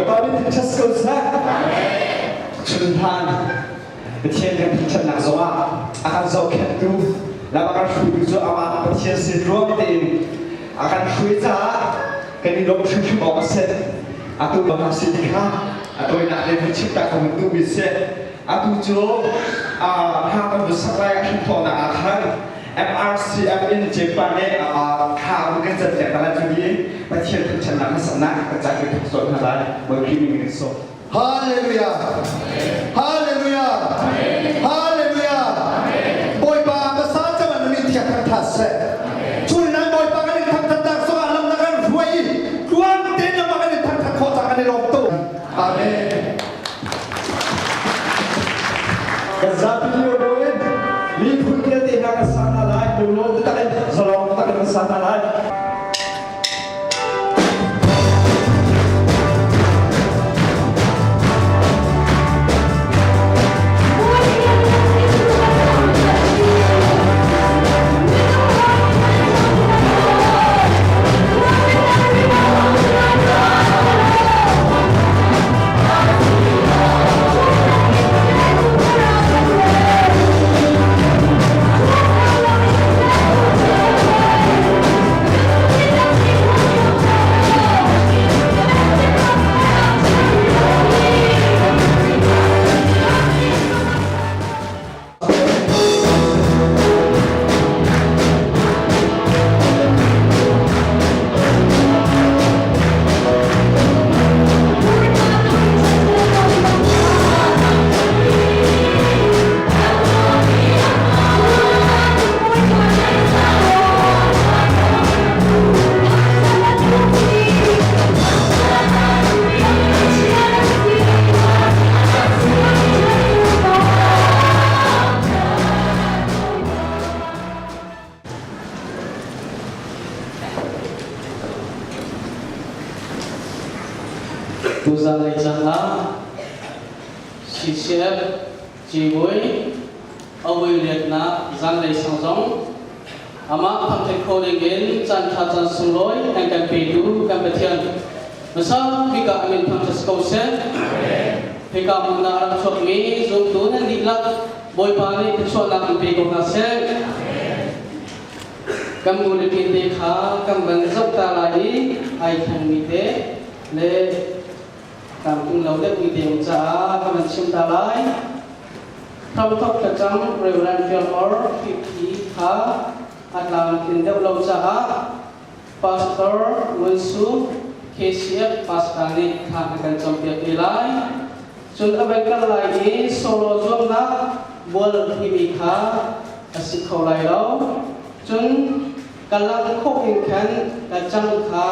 Bawipa min thangṭhat ko seh. Chunhlan Pathian kan thangṭhatnak zongah a kan zohkhenhtu lam a kan hruaitu cu amah Pathian sin ruang tein a kan hruai caah kan i lawmh hrimhrim awk a si. Atu bang a si ti kha a tawinak le vun chim ta ka hun duhmi si. Atu cu hna kan vun sak lai a hrimthawhnak ah khan MRCM in Japan nih thla kan can piak hna lai cu ni Pathian thangṭhatnak hmasaknak kan ca kan thawk hna lai. Bawi Khrih min in sawm. Hallelujah! Hallelujah! Hallelujah! Bawipa basa caman na min thiang thangthat seh. Cun nan Bawipa kan in thangthatnak zongah lam na kan hruai i tluang tein lam kan in thangthat khawh ca kan i lawm tuk. Amen. Kan zapi lio in miphun vialte hna kan sa hna lai, lunglawm taktak in zalong taktak in kan sa hna lai. Tuzan lei cang ah CCF civui awui liatnak zanlei sang zong amah thangṭhat kho dingin caan ṭha caan sunglawi an kan petu kan Pathian hmasa bik ah a min thangṭhat ko seh. Hika hmun ah a rak chuakmi zumtu nan dihlak Bawipa nih thluachuahnak in pe ko hna seh. Kan bulletin te kha kan van zoh ta lai i ai thlengmi te le tlamtling lo deuhmi te um caah ka van chim ta lai. Hramthok thlacam Reverend Fial Or Khi kha a tlamtlin deuh lo caah Pastor Ngun Su KCF Pastor nih thla a kan campiak te lai. Cun a vai kal lai i solo zuamnak bual timi kha a si kho lai lo. Cun ka lang khawh in khan ka cang kha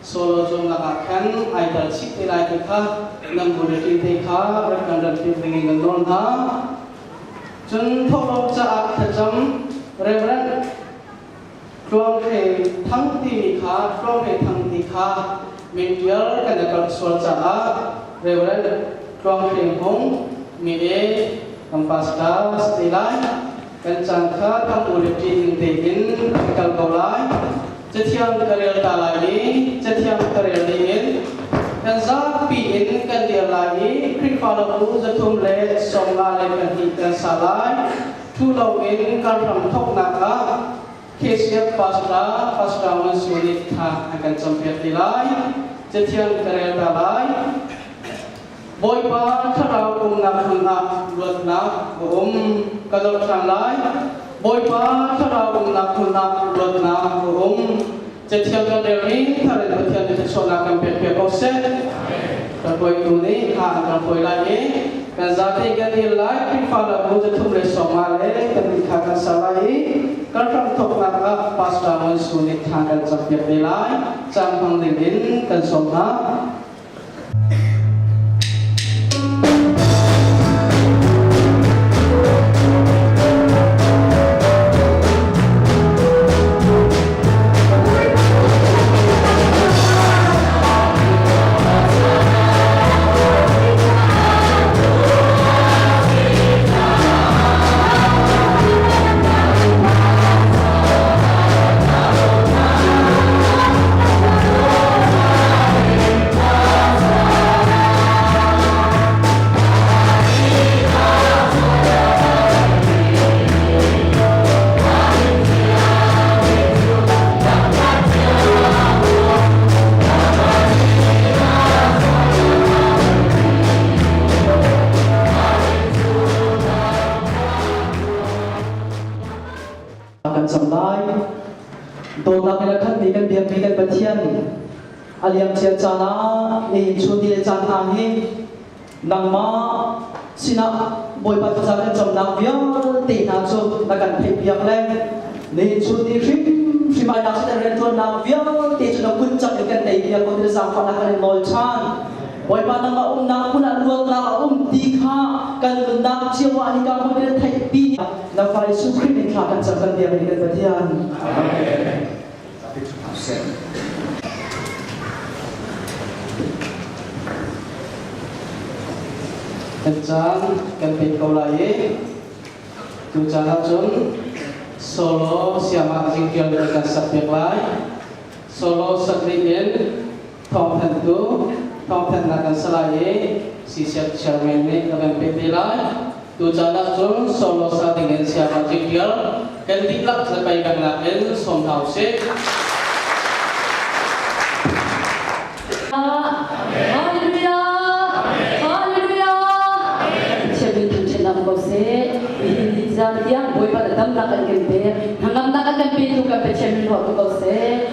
solo zuamnak ah khan ai tel chih te lai ti kha nan bulletin te kha rak kan rat piak ding in kan nawl hna. Cun thawhlawm caah thlacam Reverend Tluang Hlei Thang timi kha Tluang Hlei Thang ti kha min ṭial kan i palh sual caah Reverend Tluang Hlei Hmung mi e kan pastor si te lai. Kan caan kha kan u le ṭih ning tein kan kal ko lai. Cathiang ka rel ta lai i cathiang ka rel dingin kan zapi in kan dir lai i Khrihfa labu 352 kan sa lai. Thu loin kan ram thawknak ah KCF Pastor Pastor Ngun Su nih thla an kan campiak te lai. Cathiang ka rel ta lai. Bawipa thlarau umnak hmun ah luatnak a um. Ka zoh ṭhan lai. Bawipa thlarau umnak hmun ah luatnak a um. Cathiang kan relmi tharin Pathian nih thluachuahnak kan pek piak ko seh. Kan hruaitu nih thla an kan hruai lai i kan zate kan il lai Khrihfa labu 350 le kan kha kan ser lai i kan ram thawknak ah Pastor Ngun Su nih thla kan campiak te lai. Caan hmang ding in kan sawm hna. A liamcia caan ah nihin chun ni le caan hna hi nangmah sinah Bawipa thaza kan camnak vialte hna cu na kan theihpiak le nihin chun ni hrimhrim ai nak sin rianṭuannak vialte cu na kut cak in kan teipiak ko ti zaangfahnak kan in nawl ṭhan. Bawipa nangmah umnak hmun ah luatnak a um ti kha kan nunnak cio ah hika hmun in theihpi na fa Jesuh Khrih min thla kan cam kan biak kan Pathian. Amen. Kan caan kan pek ko lai i tu caan ahcun solo siamah zingtial kan sak piak lai. Solo sak ding in thawngthanhtu thawngthanhnak kan sa lai i CCF chairman nih a kan pek te lai. Tucaan ahcun solo sa ding in siamah zingtial kan dihlak zapei pengnak in sawm hna usih. Hallelujah! Hallelujah! Pathian min thangṭhatnak ko seh. Nihin ni zan tiang Bawipa na damnak kan kan pek. Hnangamnak kan kan petu kan Pathian min ruah ko seh.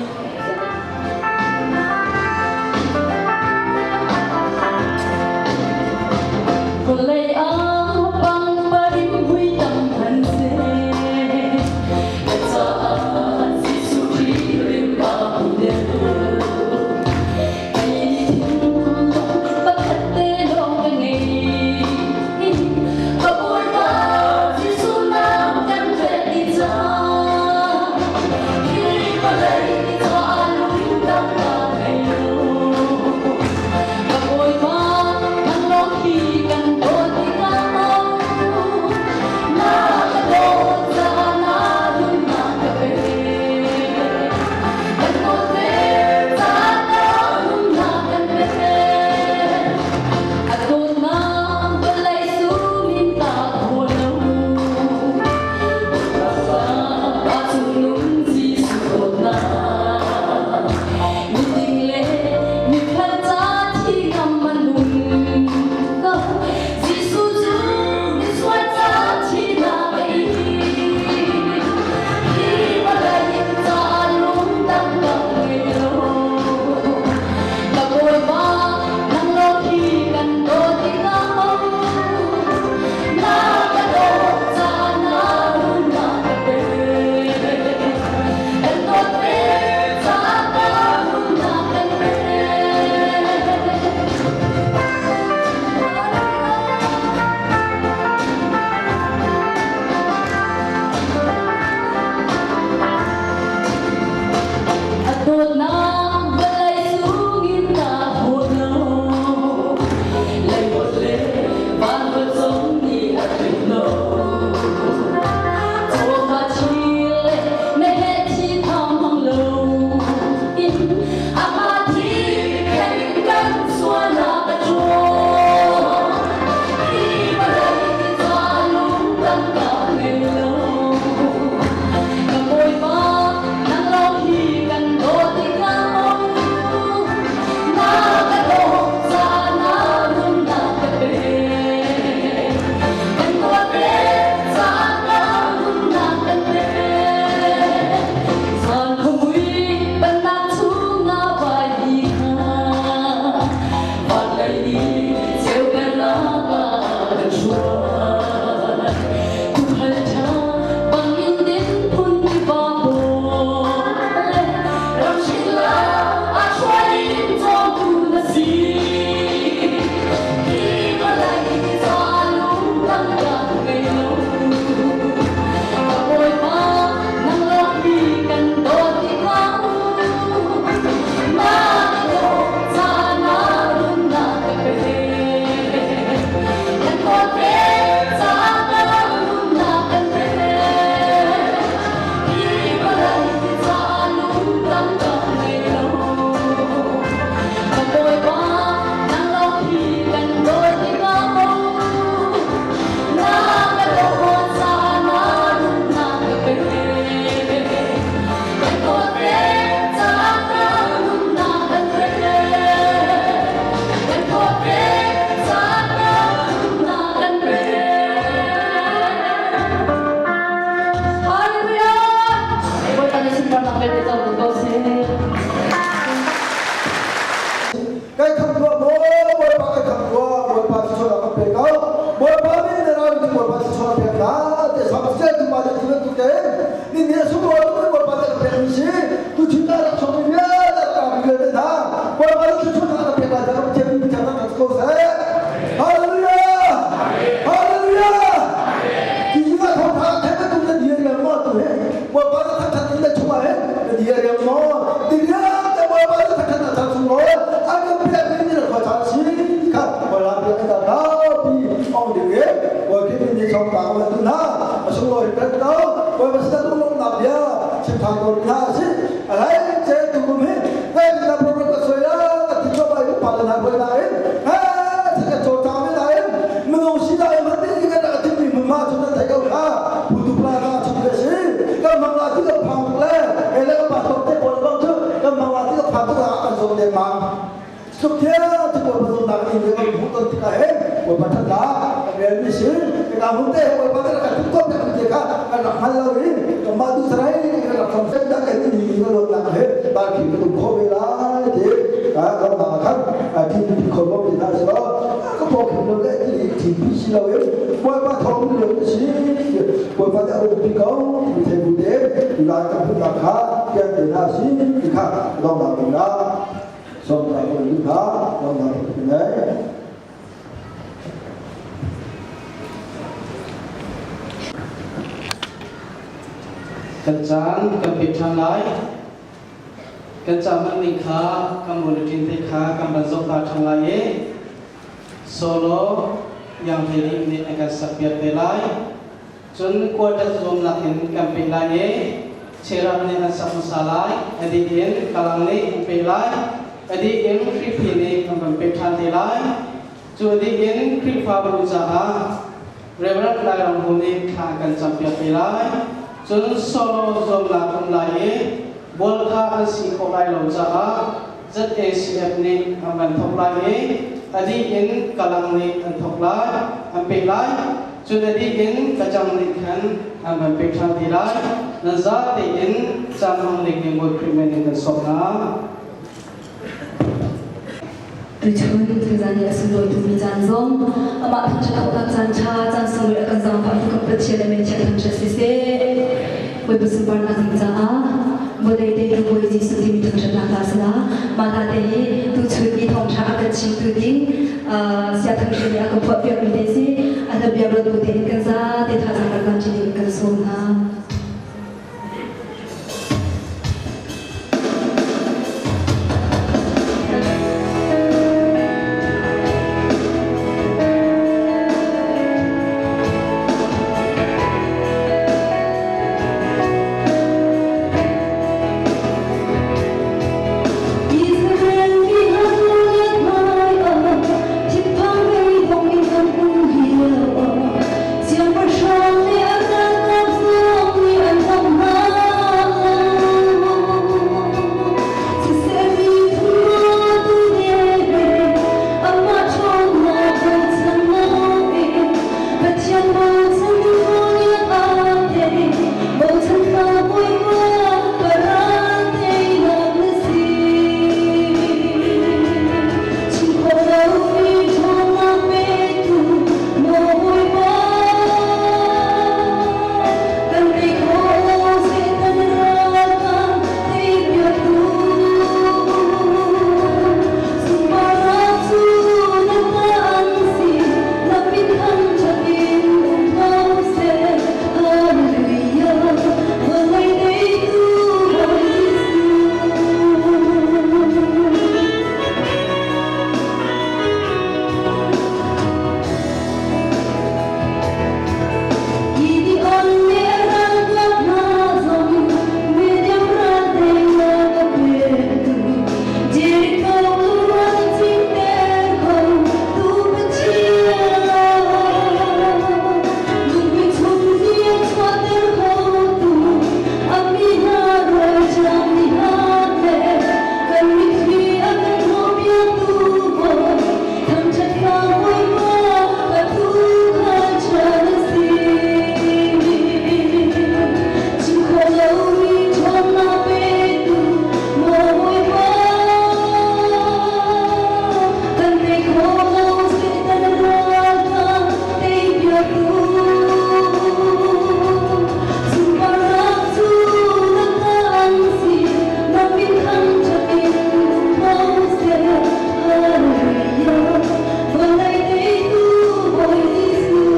Vawlei ah pangpar in vui tam hmanh seh, ka caah Jesuh Khrih rim a hmu deuh. Kei thinlung pakhat te lawng ka ngei. Ka Bawipa Jesuh nang kan pek dih cang. Hi vawlei ca. tha ko hna si alai che tu kum hi kai na program ka soi la ka ti cho bai pa na boi na in ha se ka cho ta me na in minung si da ma ti ka ka ti mi ma chu na thai ko kha pu tu pla ka chu le si ka mang la ti ka phang le e le ka pa to te pol bang chu ka mang la ti ka phang tu ka kan zo te ma suk thia tu ko pa zo na ni le ka bu ton ti ka he ko pa tha da ka bel mi si ka mu te ko pa ka tu to te te ka ka na hal lo ri ka ma du sarai ka na kham sen da ka ni ni lo na he ba ki ka tu kho ve la te ka ka ma kha a ti ti kho lo ti na so ka po ki lo le ti ti pi si lo ye ko pa thong lo si ko pa da o pi ko ti te bu te la ka pu na kha kya te na si ti kha lo na na som na ko ni kha lo na ne. Kan caan kan pe ṭhan lai. Kan caan man ning kha kan bulletin te kha kan van zoh ta ṭhan lai i solo yang hlei nih an kan sak piak te lai. Cun quartet zuamnak in kan pe lai i cherab nih an sak hmasa lai. A dih in kalang nih an pe lai. A dih in Khrihfi nih an van pe ṭhan te lai. Cu a dih in Khrihfabu caah Reverend Lairam Hu nih thla an kan campiak te lai. Cun solo zuamnak um lai i bual kha an si khawh lai lo caah ZACF nih an van thawk lai i a dih in kalang nih an thawk lai, an peh lai. Cun a dih in kacang nih khan an van peh ṭhan ti lai. Nan za tein caan hmang ning in Bawi Khrih men in kan sawm hna. Tuchun tuzan i a sunglawi tukmi caan zong amah thangṭhat khawhnak caan ṭha caan sunglawi a kan zaangfahtu kan Pathian le min thiang thangṭhat siseh. Bawipa sunparnak ding caah vawlei teitu Bawi Jesuh timi thangṭhatnak hla sila mah hla te hi tuchun i thawngṭha a kan chimtu ding Sia Thang Hre nih a ka phuahpiakmi te si a hla bia ruat bu tein kan zate thazaang rak lan ṭi ding kan sawm hna. Israel mi an let hmaiah thinphang beidong in an um lioah siangpahrang nih an ralkap zong nih an bawmh hna lo. Siseh miphun tu David amah ṭhawnnak bochan loin Pathian bochan in aa tei bochan hna Bawipa ka ral teinak na si. Chim khawh lomi ṭhawnnak petu maw Bawipa kan tei khawh lo Satan ral kan teipiaktu. Sunparnak cu na ta an si, na min thangṭhat in um ko seh. Hallelujah, vawlei teitu Bawi Jesuh. Gideon nih a ralkap hna zong Midian ral teinak a petu Jericho lungrual cinter kho tu Pathian. Lungpi chung i a chuahter khotu a mi hna rualchan nih hna le kan mitthli a kan hnawhpiaktu Bawi thangṭhat hna Bawipa ka tuukhal ṭha na si. Chim khawh lomi ṭhawnnak petu maw Bawipa kan tei khawh lo Satan ral kan teipiaktu. Sunparnak cu na ta an si, na min thangṭhat in um ko seh. Hallelujah, vawlei teitu Bawi Jesuh.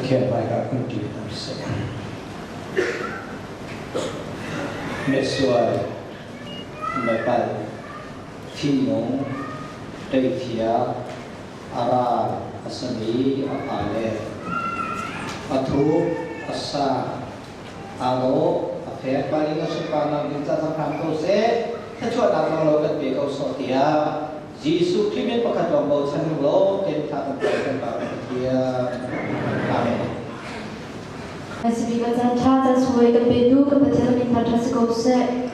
Pathian hmaika kun ṭi hna sih. Misual, mepal, thinlung, teithia, A ral a simi a fale a thuk a sang aa dawh a fek bal in a sunparnak ding ca cang hram ko seh thluachuahnak zong lo kan pe ko sawh tiah Jesuh Khrih min pakhat lawng bochan ning law ten thla kan pek kan Pa kan Pathian. Amen. SB kan caan ṭha caan sunglawi kan petu kan Pathian min thangṭhat si ko seh.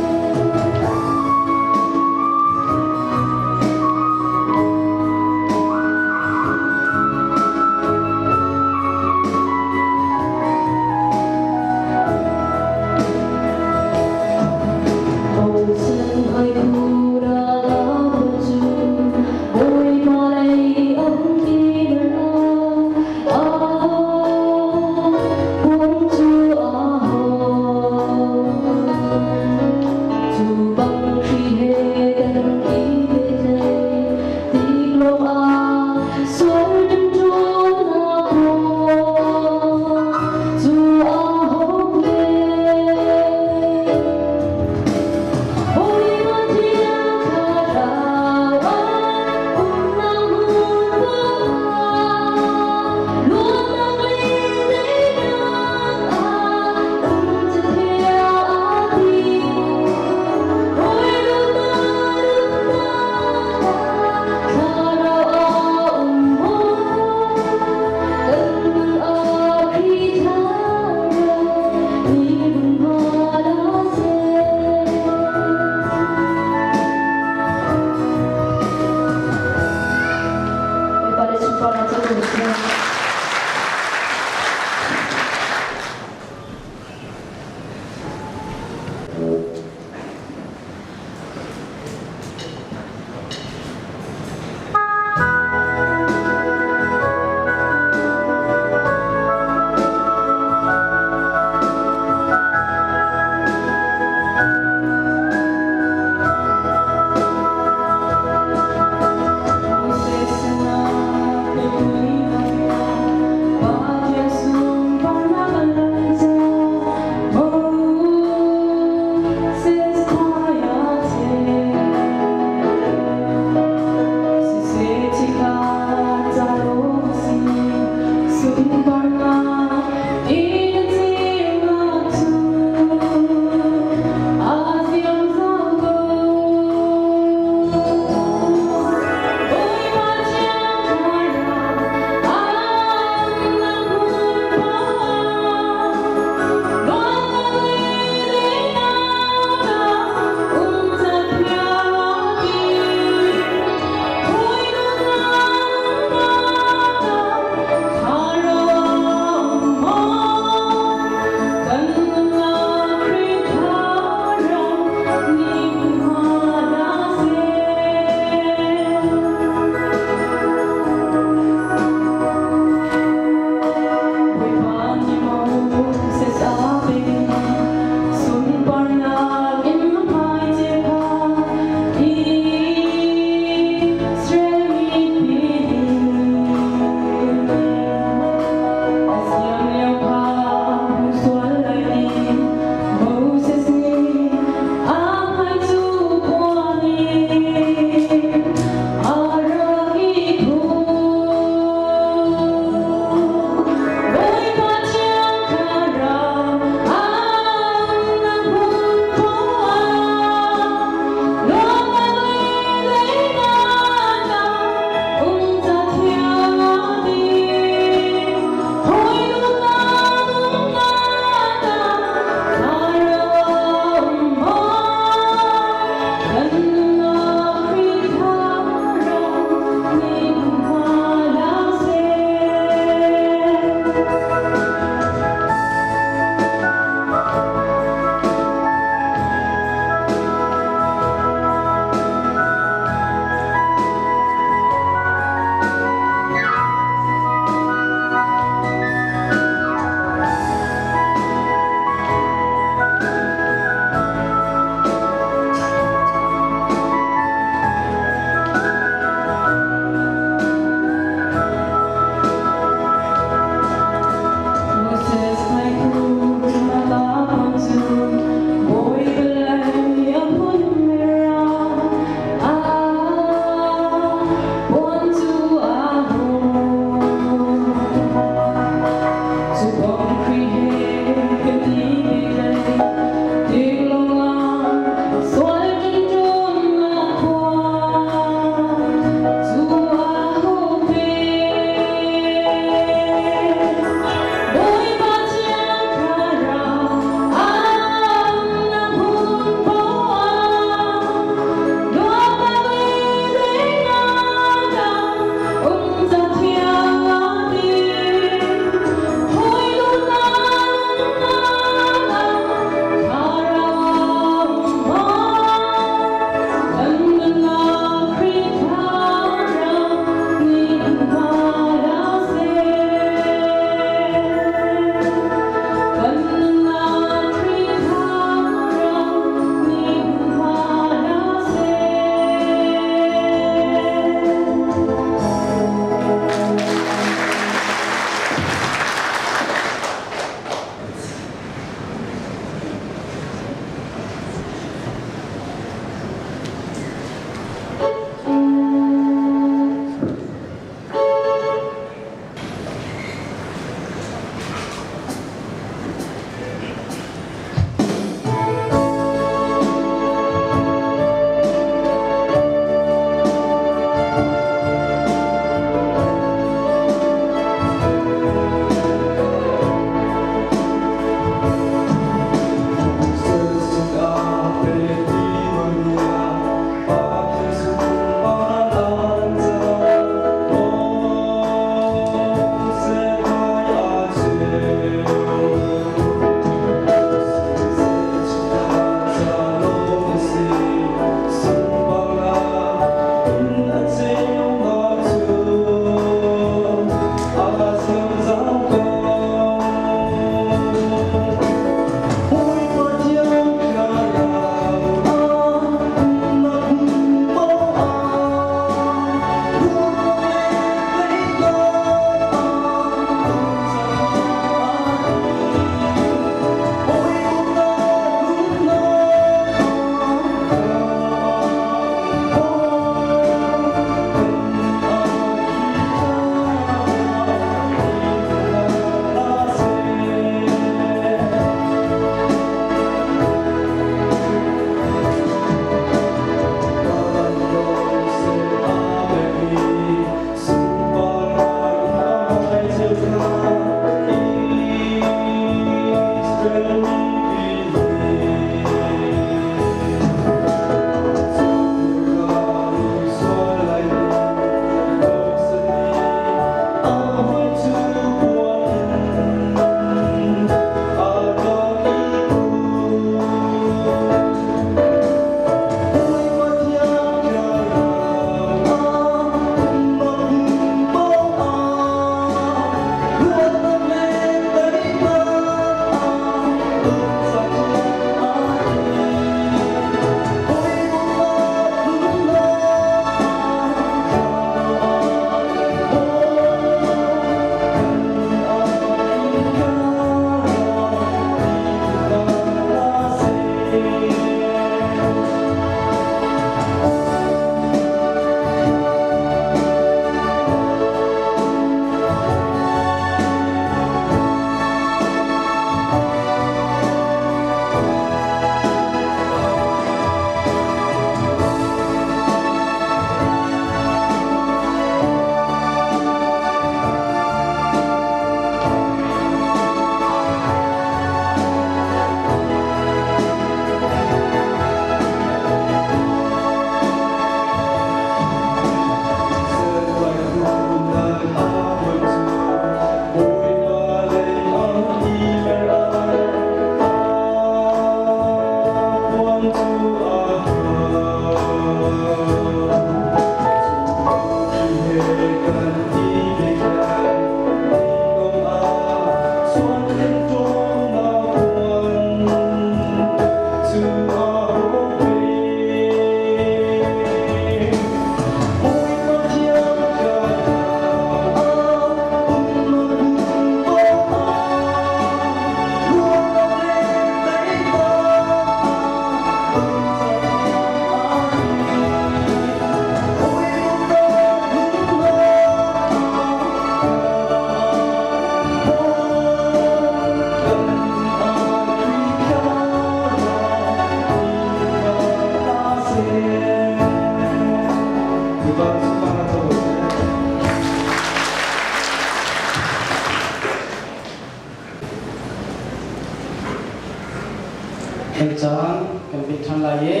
Kan caan kan peh ṭhan lai i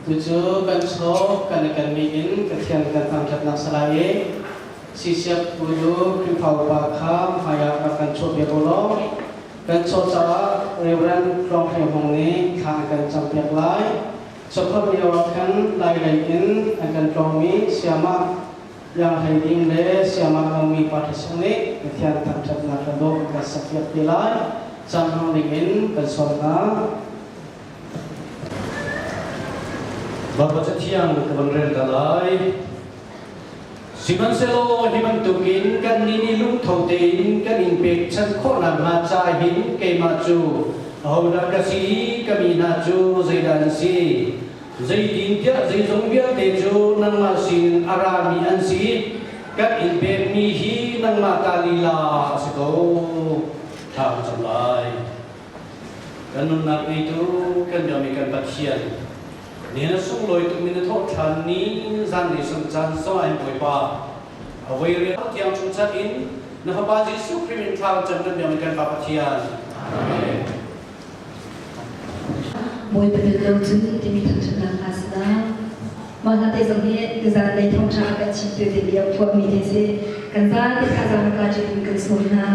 tucu kan chaw kan i kenmi in Pathian kan thangṭhatnak si lai i Sisiak Pudu Khrihfa upa kha hmaiah rak kan chuahpiak u law kan chaw caah Reverend Tluang Hlei Hmung nih thla an kan campiak lai. Chawkholh lio ah khan Lailei in an kan tlawngmi Siamah Iang Hlei Ding le Siamah Nomi Pa Ṭha Sung nih Pathian thangṭhatnak hla dawh an kan sakpiak te lai. Caan hmang dingin kan sawm hna. Baibal Cathiang ka van rel ta lai. Sihmanhsehlaw hi bantukin kannih nih lungtho tein kan in pekchanh khawh nakhnga ca hin keimah cu ahodah ka si i ka mi hna cu zeidah an si? Zeitintiah zeizong vialte cu nangmah sinin a rami an si i kan in pekmi hi nangmah ta lila a si ko. Thla kan cam lai. Kan nunnak ngeitu kan biakmi kan Pathian, Nihin a sunglawi tukmi na thawh ṭhan ni zanlei sung caan zongah hin Bawipa, a voi rian tiang chung chan in na Fapa Jesuh Khrih min thla kan cam kan biakmi kan Pa Pathian. Amen. Bawipa tel lo cun timi thangṭhatnak hla si la. Mah hla te zong hi tuzaan lei thawngṭha a kan chimtu te bia phuahmi te si. Kan zate thazaang ka in kan sawm hna.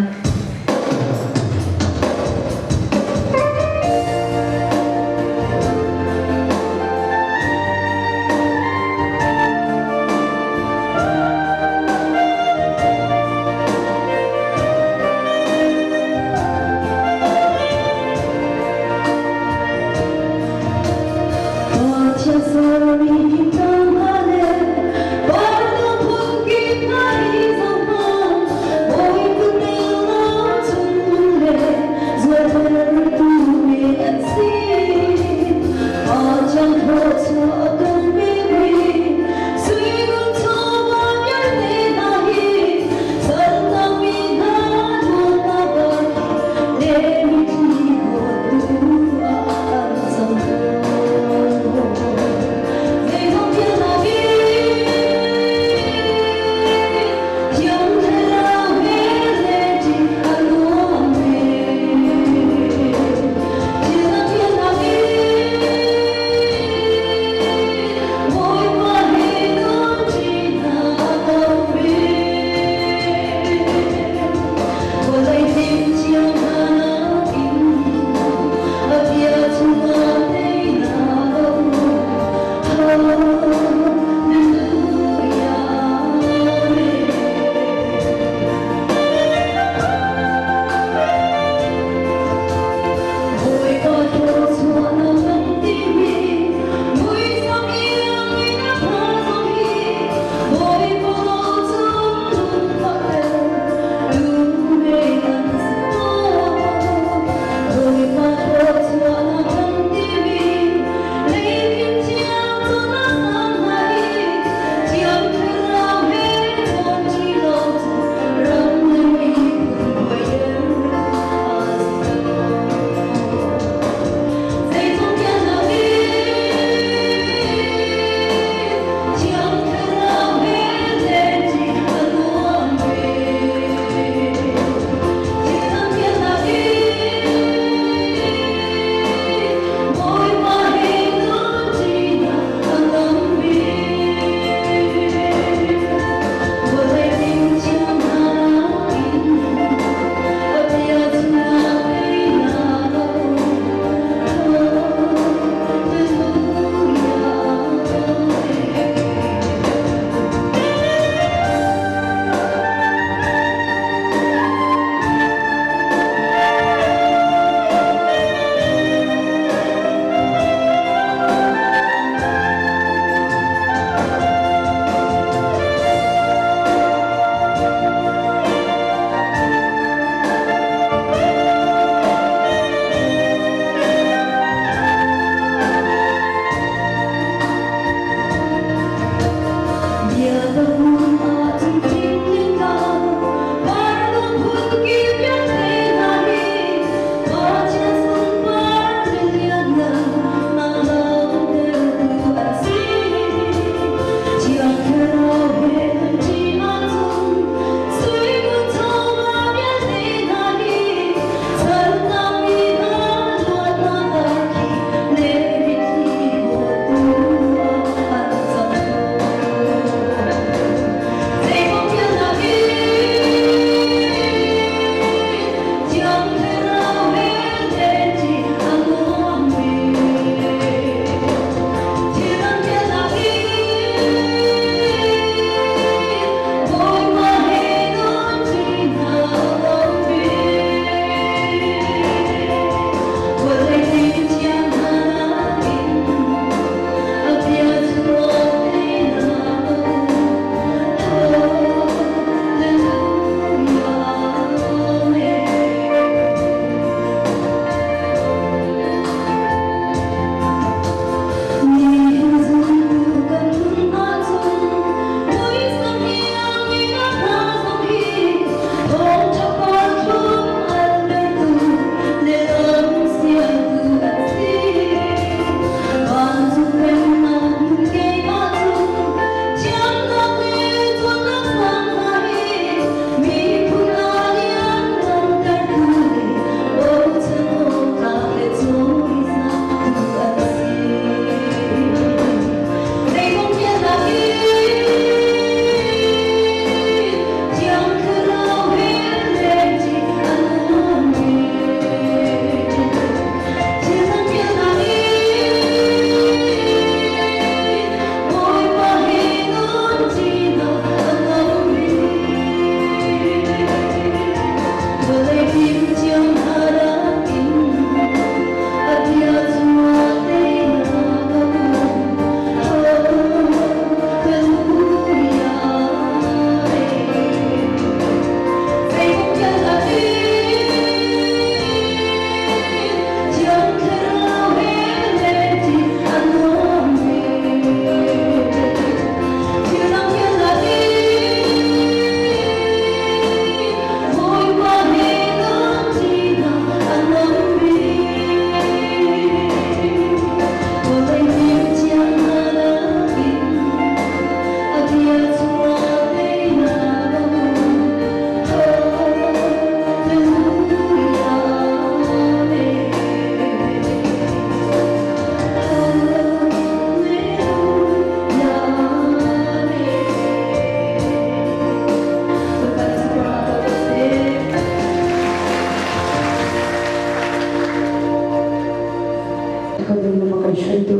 kan nun lam a kan hruaitu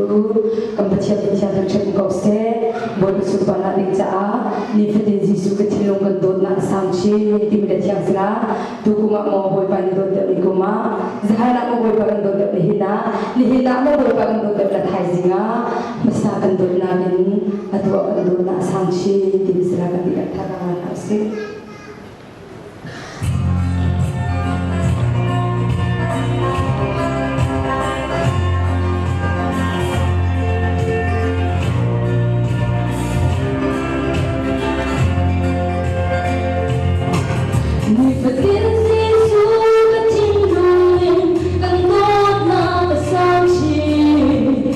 kan Pathian Pathian thangṭhat ko seh. Bawipa sunparnak ding caah nifatin Jesuh ka thinlung kan dawtnak a sang chin timi le thiang sinah tukum ah maw Bawipa ni dawt deuh ni kum ah zahan ah maw Bawipa kan dawt deuh nihin ah nihin ah maw Bawipa kan dawt deuh na thaizing ah hmasa kan dawtnak in atu ah kan dawtnak a sang chin timi sinah kan dihlak tha hna usih. Nifatin Jesuh ka thinlung in kan dawtnak a sang chin.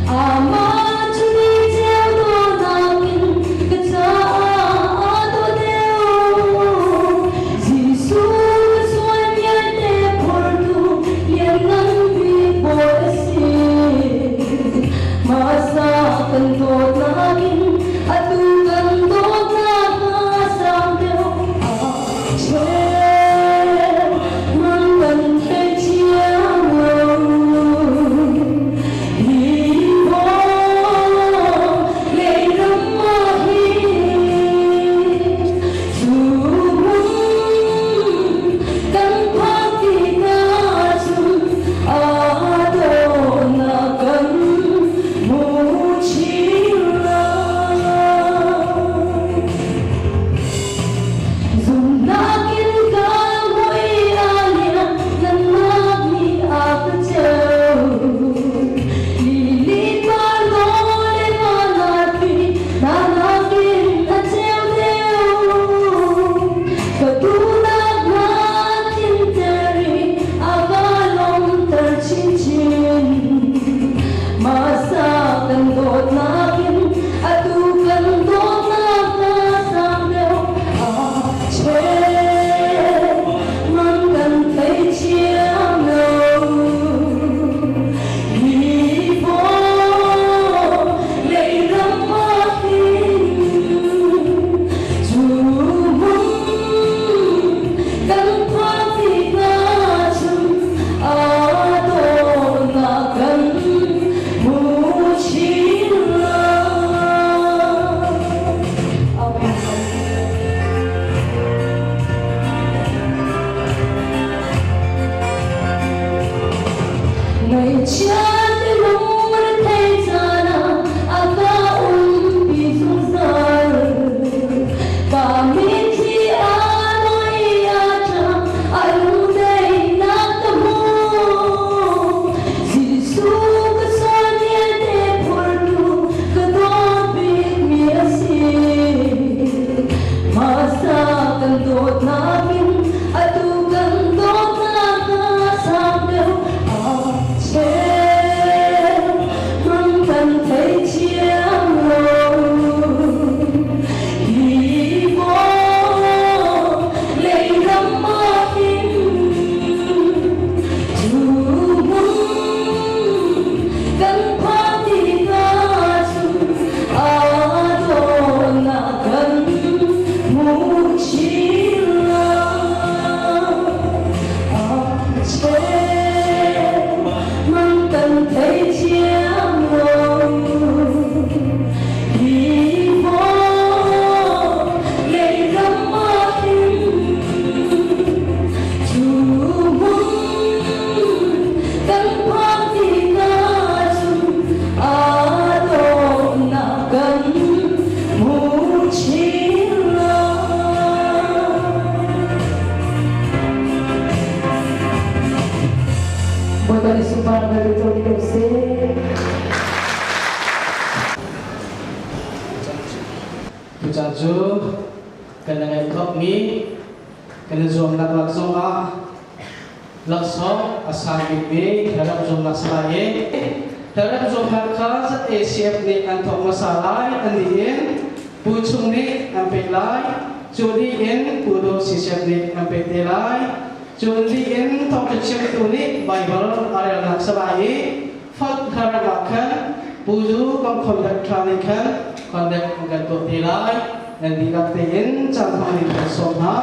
Amah cu ni ceu dawhnak in ka caah aa dawh deuh. Jesuh ka sual vialte phortu lianngan bik Bawi a si. Hmasa kan dawtnak in atu kan dawtnak a sang deuh. A man kan thei thiam lo. Hi vawlei ram ah hin cu hmun kan phak tikah cun aa dawhnak kan hmu chin lai. Zumhnak in ka mui a lian, nunnak nih a ka ceuh. Lili par dawh le vanarpi, nanak in a ceu deuh. Ka duhnak na tlinter i a ka lawmhter chinchin. Masa kan dawtnak in atu kan dawtnak na sang deuh a cheu man kan thei thiam lo. Hi vawlei ram ah hin cu hmun kan phak tikah cun aa dawhnak kan hmu chin lai. Amen. Ngaihchiat lungre caan ah a ka umpi zungzal. Ka mitthli a noi a ṭap, a lungdaihnak ka hmu. Jesuh ka sual vialte phortu ka dawt bikmi a si. Hmasa kan dawtnak in atu kan dawtnak a sang deuh a cheu hmang kan thei thiam lo. Hi vawlei ram ah hin cu hmun kan phak tikah cun aa dawhnak kan hmu chin lai. A cheu man kan thei thiam lo. Hi vawlei ram ah hin cu hmun kan phak tikah cun aa dawhnak kan hmu chin lai. Bawipa nih sunparnak pe co ko seh. Tucaan cu kan i ngaihthawkmi kan i zuamnak lak zongah laksawng a sang bikmi tharam zuamnak si lai i tharam zuamnak kha ZACF nih an thawk hmasa lai an dih in Pu Chung nih an pek lai cu dih in Pu Do CCF nih an pek te lai cu dih in thawngṭha chimtu nih Baibal a relnak si lai i Fat tharam ah khan Pu Zu kan contact ṭha nih khan contact an kan tuah te lai nan dihlak tein caan hmang in kan sawm hna.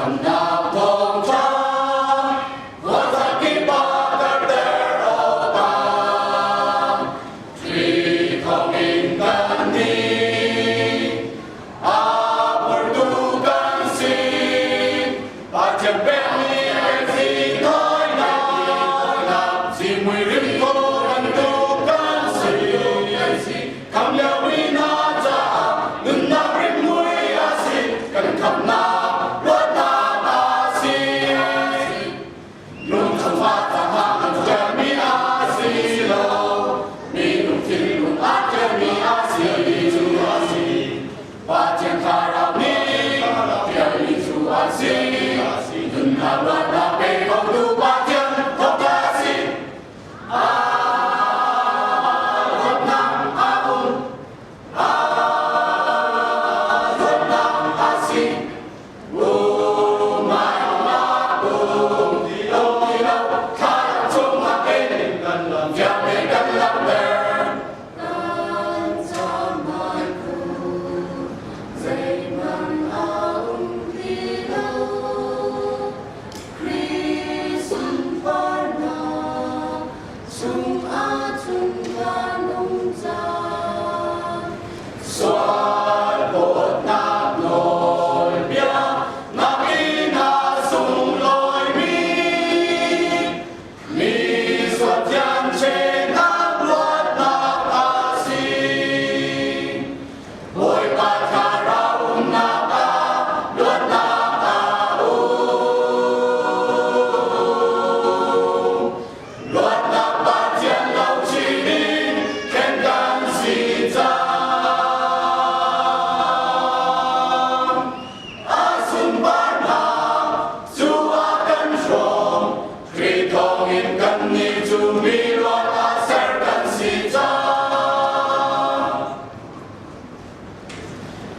Khamnak thawngṭha.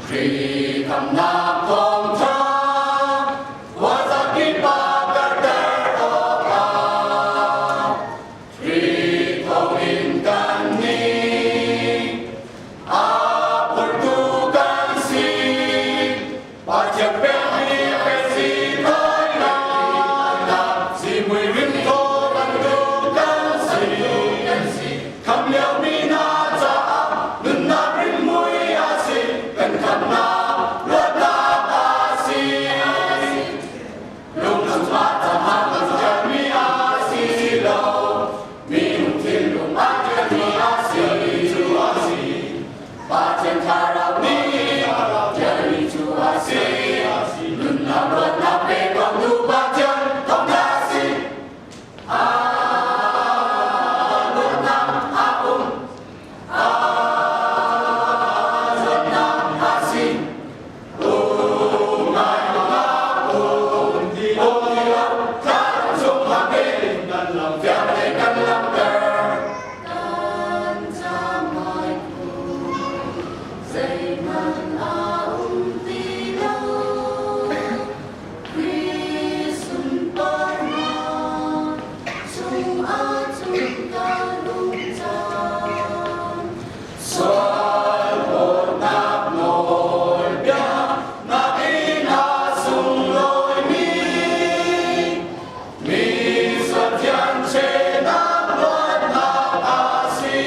Khamnak thawngṭha khuazakip ah karhter awkah Khrih thawngin kannih a phurtu kan si. Pathian pekmi kan si thawinak zihmui rimthaw bantuk kan si. Kham liomi hna caah nunnak rimhmui a si. Kan khamnak luatnak a si. Lung chungah cahang a ṭialmi a si lo. Minung thinlung a ṭialmi a si cu a si. Pathian thlarau nih ṭialmi cu a si. Nunnak luatnak pe ko tu Pathian thawngṭha a si. Luatnak a um. Luatnak a si. Kan camai zeihmanh a um ti lo. Khrih sunparnak chungah cun kan um cang. Sualphawtnak nawlbia nakin a sunglawimi mi sualthian chenak luatnak a si.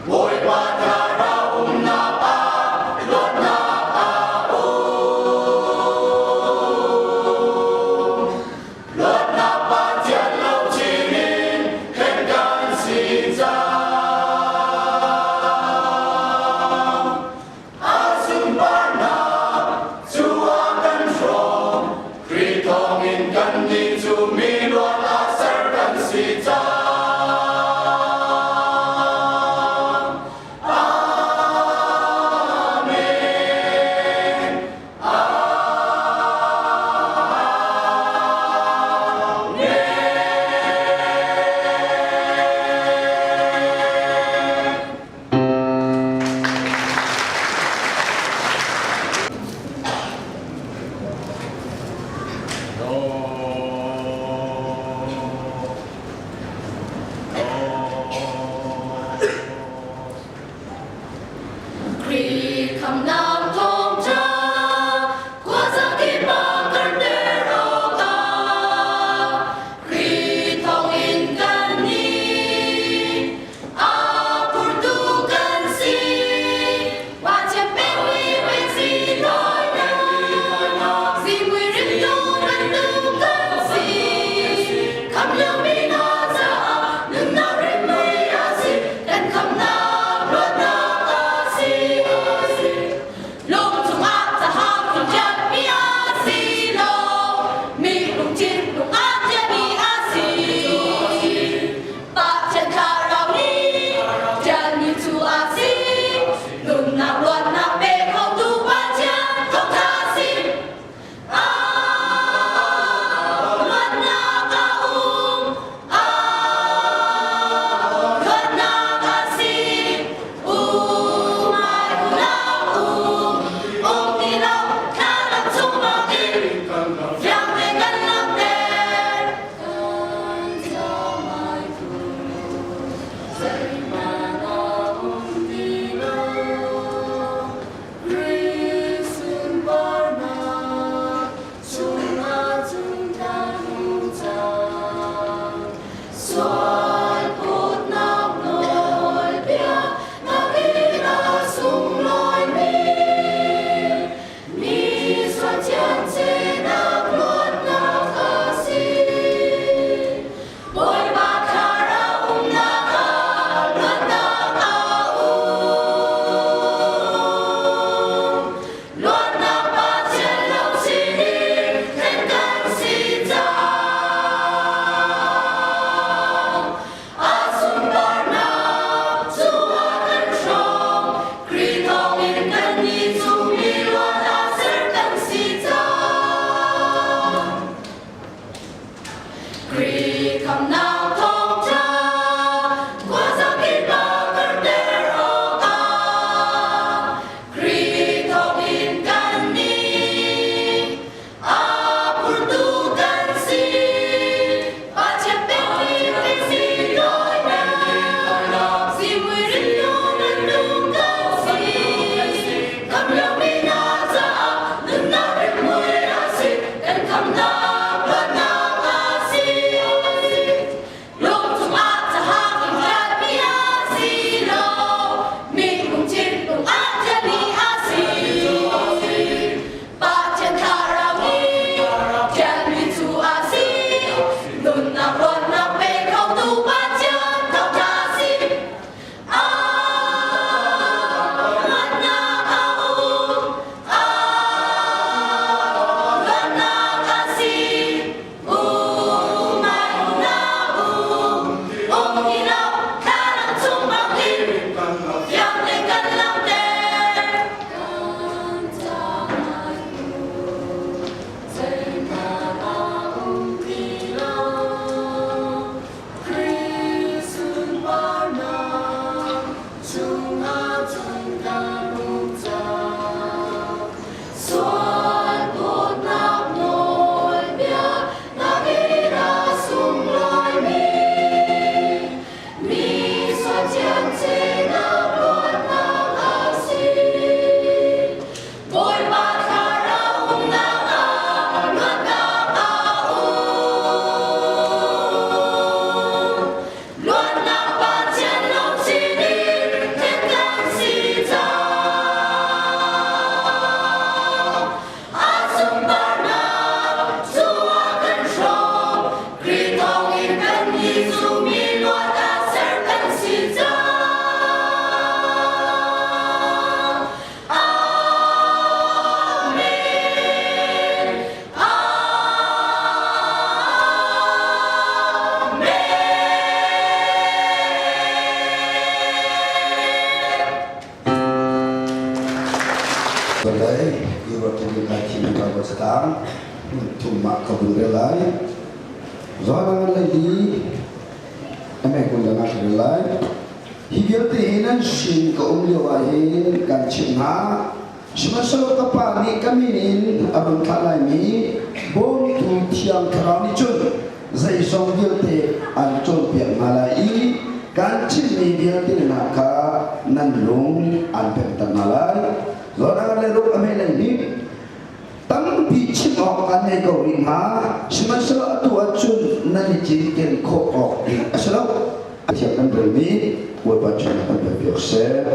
Bawipa thlarau umnak ah luatnak a um. Luatnak Pathian lo chin in khen kan si cang. A sunparnak cu a kan hrawm, Khrih thawngin kannih cu mi luat ah ser kan si cang. Amen. Khrih khamnak thawngṭha khuazakip ah karhter awkah Khrih thawngin kannih a phurtu kan si. Pathian pekmi si thawinak zihmui rimtu bantuk kan si. Khamh liomi hna caah nunnak rimhmui a si. Kan khamhnak luatnak a si. Vawlei European lai thimi Bible catang thum ah ka vun rel lai. Zawnang lei li ame kun dang ah ka rel lai. Hi vialte hi nan sin ka um lio ah hin kan chimh hna. Sihmanhsehlaw ka Pa nih ka min in a run thlah laimi Bawmtu Thiang Thlarau nih cun zeizong vialte an cawnpiak hna lai i kan chimhmi vialte hna kha nan lung an pemter hna lai. Zawnang le ruk a hmeh lei nih tampi chim awk an ngei ko rih hna, sihmanhsehlaw atu ahcun nan i cinken khawh awk ding a si lo. Pathian kan relmi Bawipa chungah kan pekpiak seh.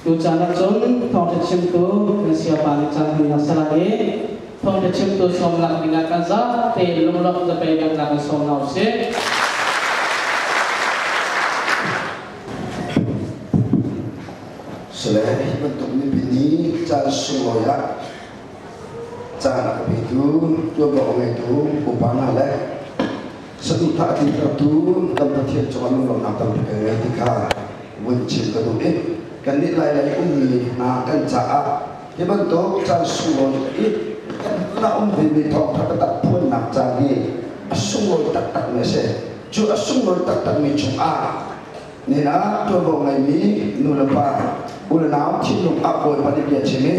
Tucaan ahcun thawngṭha chimtu kan sayapa nih caan hmannak si lai i thawngṭha chimtu sawmnak dingah kan zate lunglawmh zapei biaknak in sawm hna usih. Sule hi bantuk mipi nih caan sunglawi ah caan a ka petu tuanvo a ngeitu pupa hna le saduhthah a tlintertu kan Pathian cungah lunglawmhnak tampi kan ngei ti kha vun chim ka duh i kannih Lailei ummi hna kan caah hi bantuk caan sunglawi i kan hmun ah um vemi thawngṭha biatak phuannak caan hi a sunglawi taktakmi a si. Cu a sunglawi taktakmi chungah Nihin ah ṭuanvo ngeimi nu le pa, u le nau thinlung ah Bawipa nih bia chim i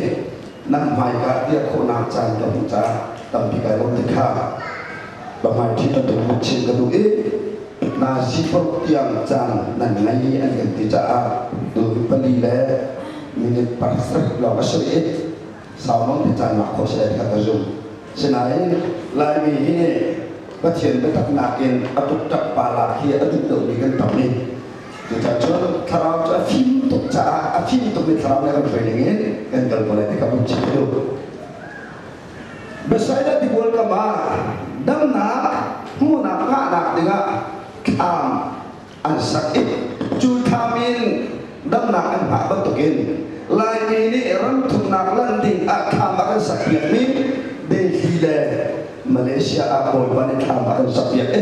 nan hmaika dir khawhnak caan ka hmuh caah tampi kai lawm ti kha pahmai ṭhi bantuk in chim ka duh i nazi paruk tiang caan nan ngei an kan ti caah tu pali le minute pasarih lawng a si i sau nawn te caan lak khawh si lai kha ka zum. Sinain Laimi hi Pathian biatak nakin a tuktak pa lak hi a duh lomi kan tam i cucaah cun thlarau cu a fim tuk caah a fim tukmi thlarau nih a kan hruai ning in kan kal ko lai ti kha vun chim ka duh. Bethsaida tibual kam ah damnak hmuhnak ngahnak dingah thlam an sak i cu thlam in damnak an hngah bantukin Laimi nih ramthumnak lanh ding ah thlam a kan sak piakmi Delhi le Malaysia ah Bawipa nih thlam a kan sak piak i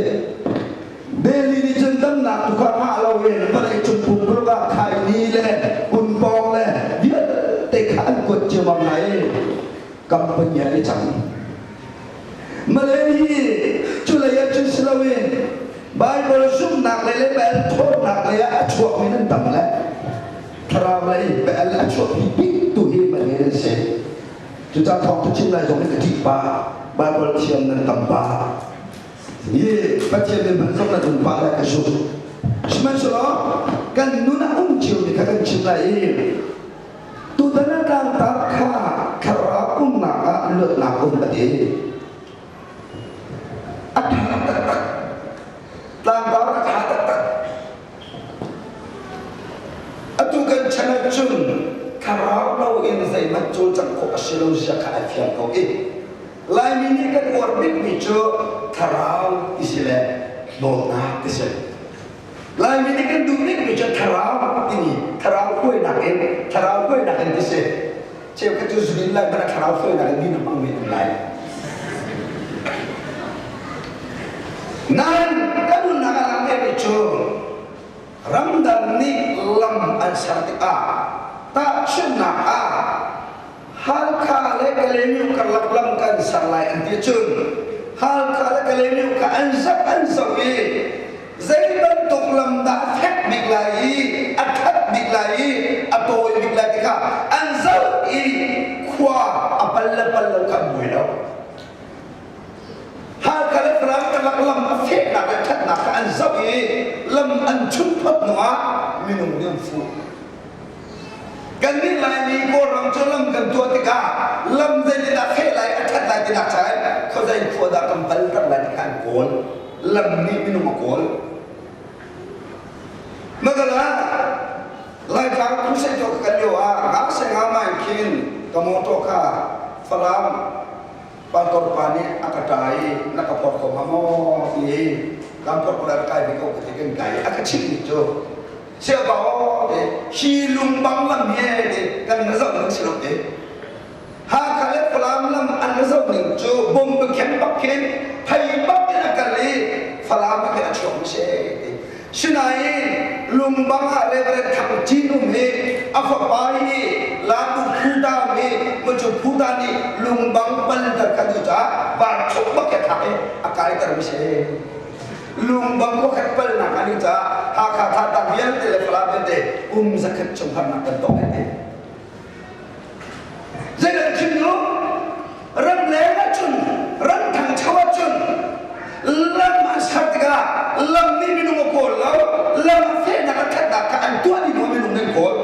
Delhi nih cun damnak tu kha ngah loin vawlei cung pumpuluk ah khaini le kunpawng le vialte kha an kuat ciammam hna i company ah i cang. Malay hi culei ah cun si loin Bible zumhnak lei le Baal thawnnak lei ah a chuakmi nan tam le thlarau lei Baal a chuahpi bik tu hi Malay nan si. Cucaah thawng chin lai zong hi ka ṭih pah Bible thiam nan tam pah. Hi Pathian min hmanh zong nan um pah lai ka zumh. Sihmanhsehlaw kan nun ah um cio mi kha kan chim lai i Tutan ah tlangtar kha thlarau umnak ah luatnak um a ti. A ṭha taktak. Tlangtar a ṭha taktak. Atu kan chan ahcun thlarau loin zeihmanh cawlcangh khawh a si lo zia kha ai fiang ko i Laimi nih kan uar bikmi cu thlarau ti si le dawtnak ti si. Laimi nih kan duh bikmi cu thlarau timi thlarau hruainak in thlarau hruainak in ti si. Cheukhat cu zudin lai hmanh ah thlarau hruainak in din a hmangmi an lai. Nain kan nunnak ah langhtermi cu ramdang nih lam an ser tikah tahchunhnak ah Halkha le Kalaymyo karlak lam kan ser lai an ti cun Halkha le Kalaymyo kha an zap an zoh i zei bantuk lam dah a fek bik lai i a ṭhat bik lai i a tawi bik lai ti kha an zoh i khua a pal le pal lo kha an buai lo. Halkha le Falam karlak lam a fehnak le ṭhatnak kha an zoh i lam an chun phot hnuah minung nih an fuh. Kannih Laimi Kawlram cu lam kan tuah tikah lam zeitindah feh lai a ṭhat lai tinak cain khuazei khua dah kan palter lai ti kha an kawl. Lam nih minung a kawl. Magala Laitlang crusade tuah ka kal lio ah nga se nga mai khin ka motor kha Falam pastor pa nih a ka ṭa i na ka phorh kho hnga maw ti i kan phorh ko lai kai ve ko ka ti kan kai i a ka chimh mi cu Siapa aw te hi lungbang lam hi te kan na zoh ning si lo te Hakha le Falam lam an na zoh ning cu bom khen bak khin phei bak in a kal i Falam ah khin a chuak mi si te Sinain lungbang ah Reverend Thang Cin um hi a fapa hi Latu Phuta hi macu Phuta nih lungbang palter kha duh caah van chuk bak ke thak i a kaiter mi si Lungbang khuakhat palnak an i caah Hakha Thantlang vialte le Falam vialte kum zakhat chung harnak kan tong ai ti. Zeidah chim nu? Ramleng ahcun, ram thangcho ahcun lam an ser tikah lam nih minung a kawl lo, lam a fehnak a thatnak kha an tuah dih hnu minung nan kawl.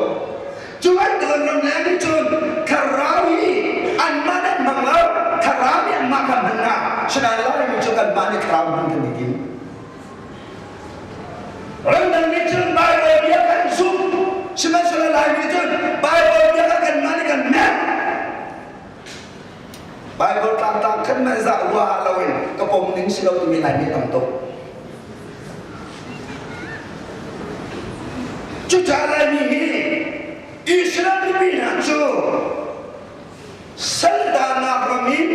Cu bantuk in ramleng nih cun thlarau hi anmah nih an hmang lo, thlarau nih anmah kha hman hna. Sinain Laimi cu kanmah nih thlarau hman kan i tim. Ramdang nih cun Baibal bia kan zumh, sihmanhsehlaw Laimi nih cun Baibal Bible tlangtlang khat man zah rua loin ka pom ning si lo timi Laimi tam tuk. Cucaah Laimi hi Israel mipi hna cu saldanak ram in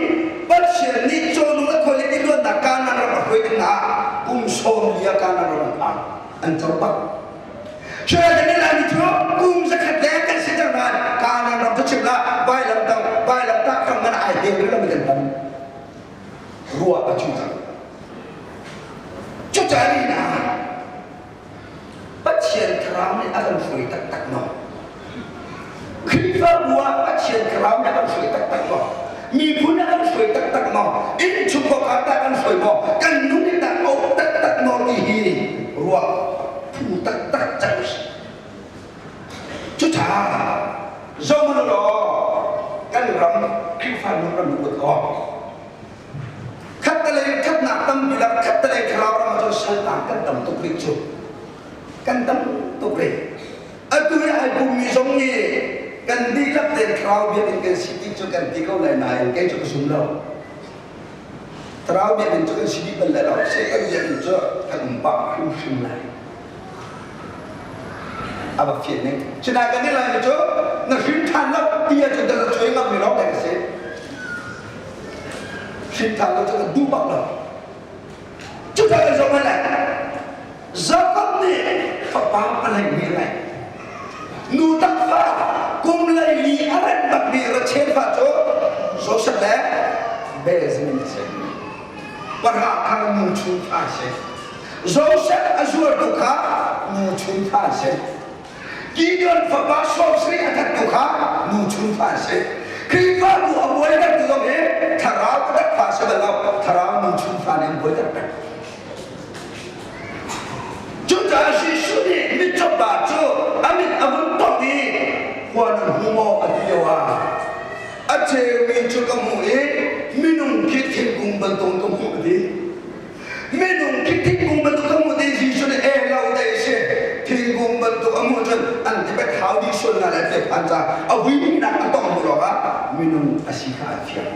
Pathian nih cawhnung le khualipi luannak Kanaan ram a hruai ding ah kum sawm lia Kanaan ram an phan an co bak. Cuai kan Laimi cu kum zakhat leng kan si cang nain Kanaan ram cu chim lah vailam tang vailam tah ram man ai deu rih lomi kan tam. Ruah a cu cang. Cucaah ni hna Pathian thlarau nih a kan hruai taktak maw? Khrihfabu ah Pathian thlarau nih a kan hruai taktak maw? Miphun a kan hruai taktak maw? Innchungkhar ah tah kan hruai maw? Kan nun in tah oh taktak maw ti hi ruah phu taktak cang usih. Cucaah zohhmanh u law kan ram Khrihfa nu ram ruat law Khattelei ṭhatnak tampi le khattelei thlarau ram ahcun saltang kan tam tuk rih cu. Kan tam tuk rih. Atu i ai pummi zong nih kan dihlak tein thlarau biakinn kan si ti cu kan ti ko lai nain kei cu ka zum lo. Thlarau biakinn cu kan si dih bal lai lo. Satan biakinn cu kan um pah hrimhrim lai. A va fian ning. Cunain kan nih lai cu na hrin ṭhan lo ti ahcun dah na cuai ngammi lawng te ka si. Hrin ṭhan lo cu kan duh bak lo. Cucaah kan zoh lai. Jakob nih fapa palei mi a ngeih. Nu takfa kum lei li a rat bakmi Rachel fa cu Joseph le Benjamin a si. Parha kha nu chung fa a si. Joseph a zuartu kha nu chung fa a si. Gideon fapa sawmsarih a thattu kha nu chung fa a si. Khrihfabu a buaitertu zong hi thlarau taktak fa a si bal lo, thlarau nu chung fa nih an buaiter peng. Cucaah Jesuh nih mitcaw pa cu a mit a vun tongh i khua nan hmu maw a ti lio ah a ceumi cu ka hmuh i minung khi thingkung bantuk ka hmuh a ti. Minung khi thingkung bantuk ka hmuh ti Jesuh nih e lo te si thingkung bantuk a hmuh cun an tibet hau dih sual hna lai ti phan ca a vuinak a tong hnu lawngah minung a si kha a fiang.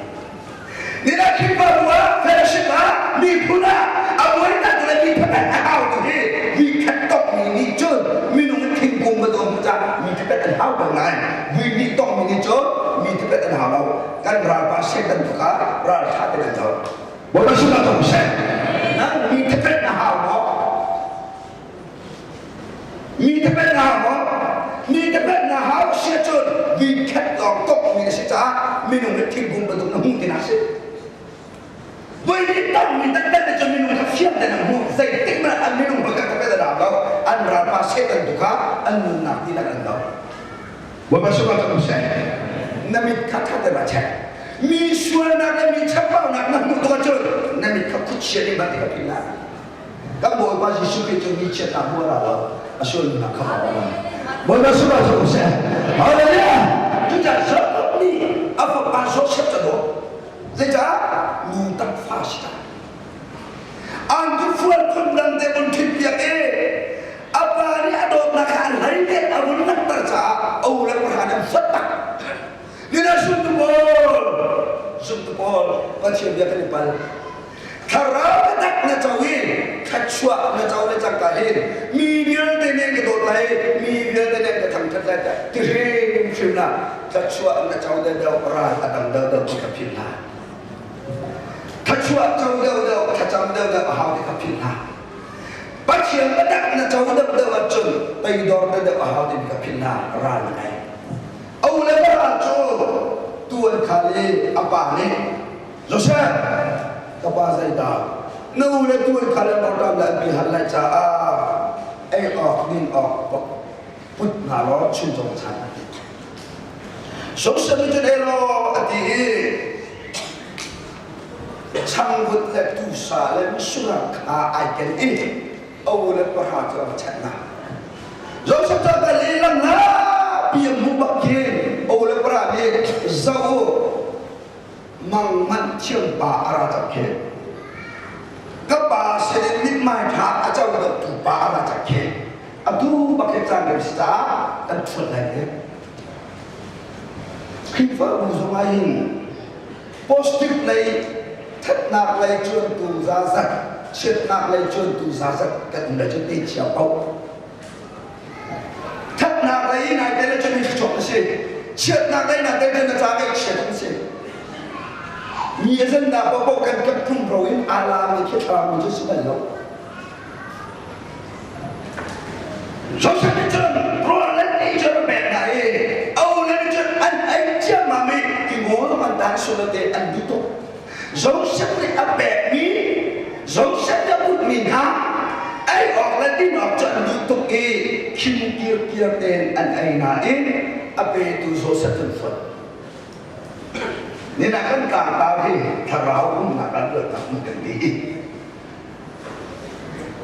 Nina Khrihfabu ah fellowship ah miphun ah a buainak le mi thapet a hau tu hi mi khat tongmi nih cun minung in thingkung bantuk an hmuh caah mi thapet an hau ko nain vui nih tongmi nih cun mi thapet an hau lo kan ralpa Satan tu kha ral tha te kan do. Bawipa sinah tong seh. Nang mi thapet na hau maw? Mi thapet na hau maw? Mi thapet na hau si ahcun mi khat lawng tongmi na si caah minung nih thingkung bantuk na hmuh ti na si. Voi nih tongmi taktak nih cun minung kha fiang tein an hmuh. Zeitik hmanh an minung hmanh kha thapet an hau lo. An ralpa Satan tu kha an nunnak dihlak an lo. Bawipa sinah tong seh. Na mit kha ṭha tein ra check. Mi sualnak le mi chambaunak na hmuh tuk ahcun na mit kha khuachia nih van ti ka philh lai. Kan Bawipa Jesuh Khrih cu mi chiatnak hmu a ra lo, a sualnak kha a ra. Bawipa sinah tong seh. Hallelujah! Cucaah Jakob nih a fapa Joseph cu a dawt. Zeicah? Nu tak fa si cang. Angki fual phun dang te vun ṭhit piak i a pa nih a dawtnak kha a hlei te a vun langhter caah a u le pahra nih an fuat tak. Nina zumtu pawl, zumtu pawl, Pathian bia kan i pal. Thlarau biatak na co i thluachuah na co le cangka hin mi vialte nih an ka dawt lai, mi vialte nih an ka thangṭhat lai tiah ti hrimhrim lah thluachuah na co deuhdeuh ral a tam deuhdeuh ti kha philh hlah. Thluachuah co deuhdeuh, thlacam deuhdeuh a hau ti kha philh hlah. Pathian biatak na co deuhdeuh ahcun toidor deuhdeuh a hau timi kha philh hlah, ral na ngei. A u le va cu tuan khal i a pa nih Joseph, ka pa zeidah na u le tuan khal an rawlṭam le an pi hal lai caah ei awk din awk put hna law chuncaw chan a ti. Joseph nih cun elaw a ti i changvut le tusa le mitsur kha ai ken i a u le pahra cu a va chanh hna. Joseph cu a kal i lam pi a hmuh bak khin a u le pahra nih zoh u mang manh thiam pa a ra cang khi ka pa sinin mithmai ṭha a co deuhtu pa a ra cang khi atu bak hi caan rem si caah kan ṭhuat lai le Khrihfabu zong ah hin Positive lei thatnak lei cuantu zazat, chiatnak lei cuantu zazat kan um le cu te chia paoh. Thatnak lei nai tel cun hi chuak a si. Chiatnak lei na tel cun na ca ngaihchiat an si. Mi a zannak paohpaoh kan kan phungro in aa lami khi thlarau mi cu si bal lo. Joseph nih cun rawl le ti cu a pek hna i a ule nih cun an ei ciammam i ti ngawl an tan sual te an duh tuk. Joseph nih a pekmi Joseph nih a putmi hna ei awk le din awk cu an duh tuk i khim kirkiar tein an ei nain a petu Joseph cu an fuat. Nina kan tlangtar hi thlarau umnak ah luatnak um kan ti i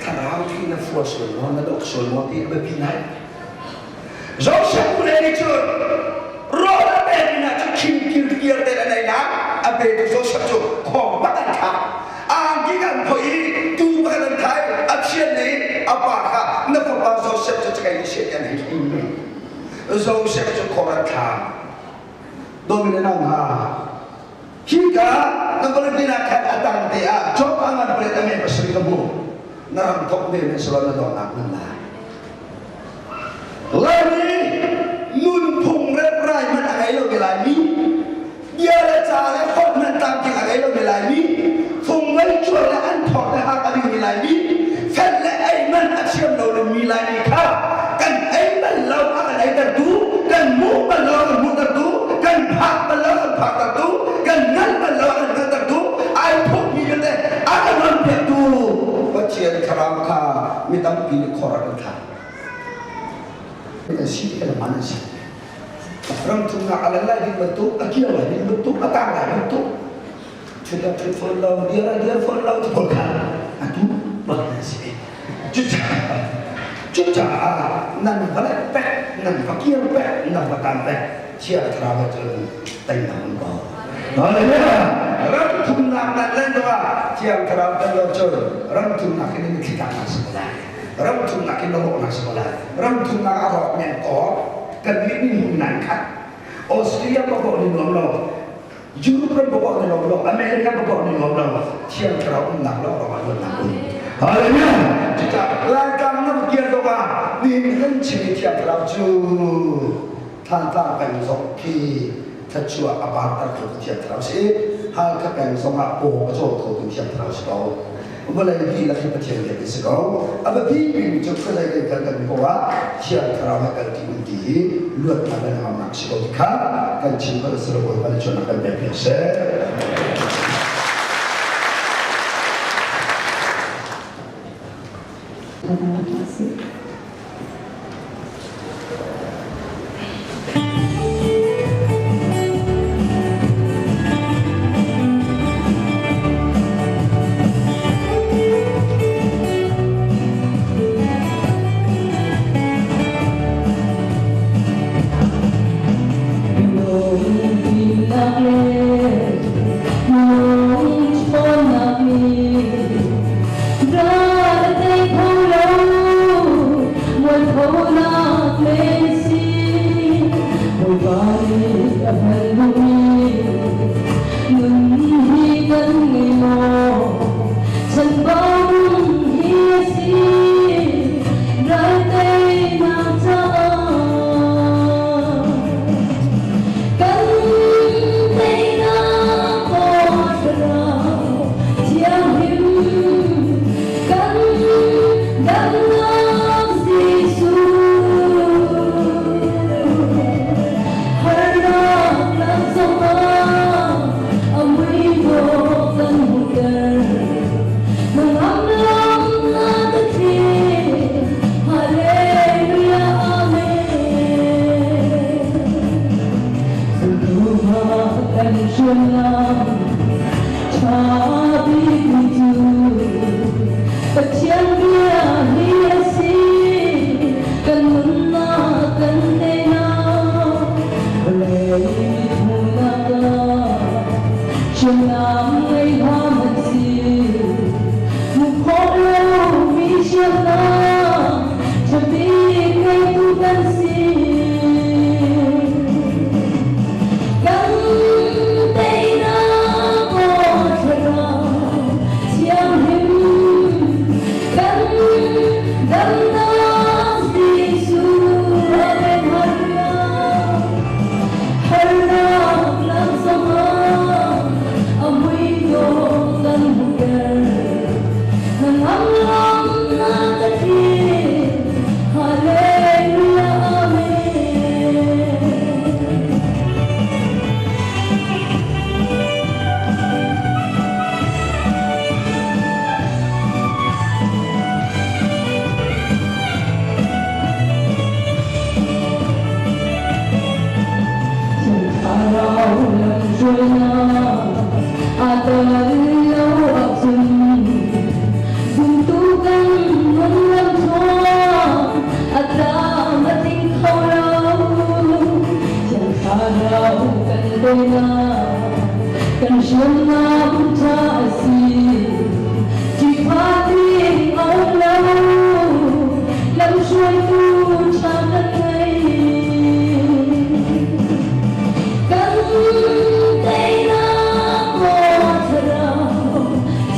thlarau thi na fua sual maw na dok sual maw ti a biapi ngai. Joseph ule nih cun rawl a pekmi hna cu khim kirkiar tein an ei nain a petu Joseph cu khawng bak an thlak. Angki an phoih i tuu pakhat an thai a thian i a pa kha na fapa Joseph cu cakei nih seh an hei hlim. Joseph cu khor an thlak. Domine nang ha Hika na vawlei ah khan a tang te ah Job a ngan pret a me pasarih ka hmuh. Na ram thok ve men selaw na dawtnak nan lai. Laimi nunphung reprai hmanh a ngei lomi Laimi, bia le ca le holh hmanh tlamtling a ngei lomi Laimi, fung ngei cuar le an thawt le hak a dingmi Laimi, fel le ei hmanh a thiam lo mi Laimi kha kan ei bal lo a kan eitertu, kan hmuh bal lo a kan hmuhtertu, kan phak bal lo a kan phaktertu, kan hngalh bal lo a kan hngalhtertu, ai phukmi vialte a kan onpiaktu Pathian Thlarau kha mi tampi nih khor ah kan thlak. Kan si kan man an si. Ram thumnak a lan lai ding bantuk, a kir lai ding bantuk, a tang lai bantuk, thut ah thut fawn lo, dir ah dir fawn lo, ti pawl kha atu bak an si. Cucaah nan va let pek, nan va kir pek, nan va tan pek, Thiang Thlarau he cun teinak um ko. Hallelujah! Ram thumnak nan len tikah Thiang Thlarau tel lo cun ram thumnak in mitthli tlaknak si ko lai. Ram thumnak in rawhnak si ko lai. Ram thumnak a rawk men ko. Kan mit nih hmun nan khat. Australia paoh nih nuam lo. Europe ram paoh nih nuam lo. America paoh nih nuam lo. Thiang Thlarau umnak lawng ah luatnak um. Hallelujah! Cucaah Laitlang na va kir zongah nihin kan chim i Thiang Thlarau cu Thantlang peng zong khi thluachuah a parter kho tu Thiang Thlarau si. Halkha peng zongah paw a cawl kho tu Thiang Thlarau si ko. Vawlei dihlak hi Pathian biak si ko. A biapi bikmi cu khuazei kan kal kan ko ah Thiang Thlarau he kal ti um ti hi luatnak le hnangamnak si ko ti kha kan chim ko si lo Bawipa nih chuahnak kan pek piak seh. Thank you. Kan teinak thlarau thianghlim kan damnak Jesuh harnak lak zongah a mui dawh kan hmuhter nangam lam na ka thlir Hallelujah Amen Kan sullam ṭha bikmi cu Pathian bia hi a si. Kan nunnak kan teinak vawlei mithmuhnak ah hriamnam ngei hna an si. Hmuh khawh lomi hriamnam ṭha bik ngeitu kan si. Kan teinak teinak aa tel lo ahcun zumtu kan nun lamthluan a tlam a tling kho lo. Thiang Thlarau kan teinak kan hriamnam ṭha a si. Ṭihpha ding a um lo, lamhruaitu ṭha kan ngei. Kan teinak maw Thlarau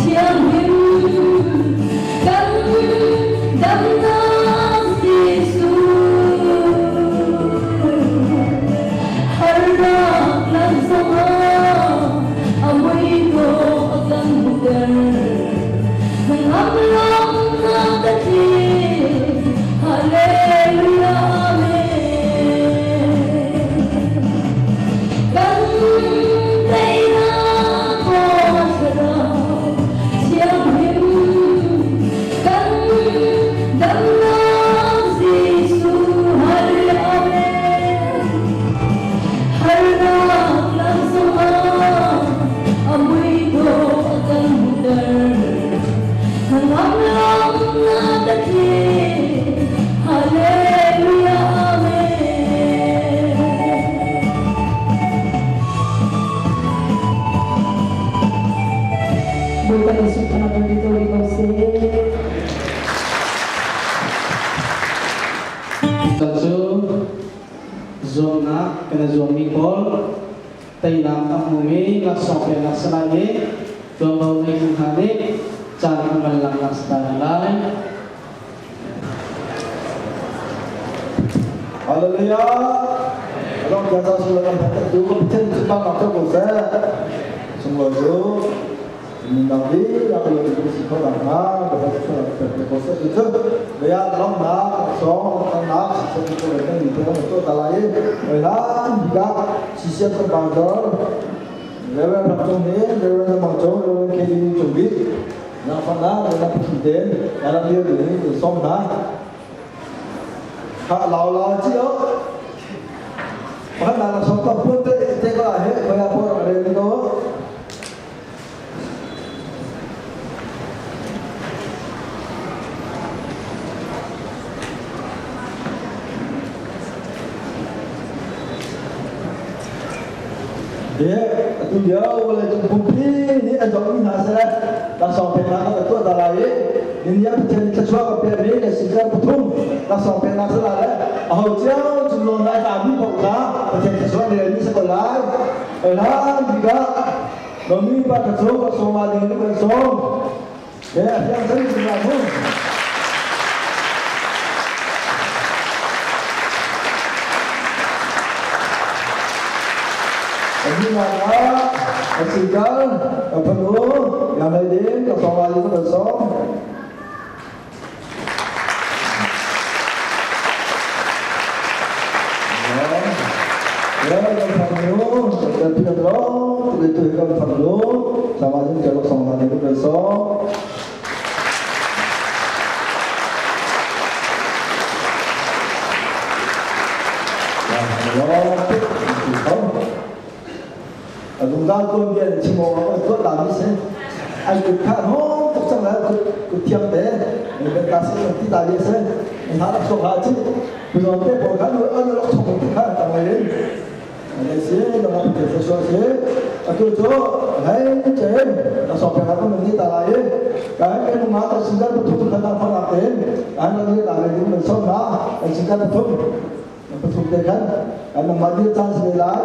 Thianghlim, kan damnak Jesuh. Harnak lam zongah a muidawh a kan hmuhter. Hnangam lawmhnak ka tling. Hallelujah, Amen. Kan teinak aw Thlarau Thianghlim, kan damnak Jesuh. Hallelujah, Amen. Harnak lam zongah a muidawh a kan hmuhter. Hnangam lawmhnak ka tling. Hallelujah, Amen. Bawipa Jesuh thangṭhat kan ti ko seh. Cu zuamnak kan i zuammi pawl teinak a hmumi laksawng peknak si lai i tuanvo ngeitu hna nih caan an van laknak si ta lai. Hallelujah. Along kya sa sula kan phat tu ko pchen chu pa ka ko se. Sunglo chu Ningdang dihlak lo ti si kho dang hna ka sa pe ko se tu ya long na song kan na si se tu le kan ni te kan to ta lai oi la bi ga si siam kan bang dor level ram chung ni level na bang chung level ke ni chung bi na fa na na pu den na la bi ni som na ha lao la chi o pa na na som pa pu te te ko he ko ya po re ni ko De atu lio vawleicung pumpi nih an zohmi hna seh laksawng peknak kan tuah ta lai i India Pathian nih thluachuah kan pekmi kan sicar pathum laksawng peknak si lai le aho cio cung zawn lai tlami paoh kha Pathian thluachuah ne mi si ko lai. Hlan bik ah Nomi pa ka cu ka sawm ah ding in kan sawm. He a fiang cang cun la mu. Ahinana asikal apanu yang lain ka sawm ah ding kan sawm. Zungzal tuanbia in chim awk ah tuah ta mi si. Ai kut kha hmawng tuk cang lai kut kut thiam te kan ta si ti ta li si. Na rak sok ha chi. Puzon te pawl kha nu an rak chok ti kha tang lai in. Ane si na ma te so si. Atu chu hai che na sok pe ha ko ni ta lai. Kai ke nu ma ta singar pathum kha ta phon te. An ni ta lai ding som na singar pathum. Pathum te khan an ma di chance le lai.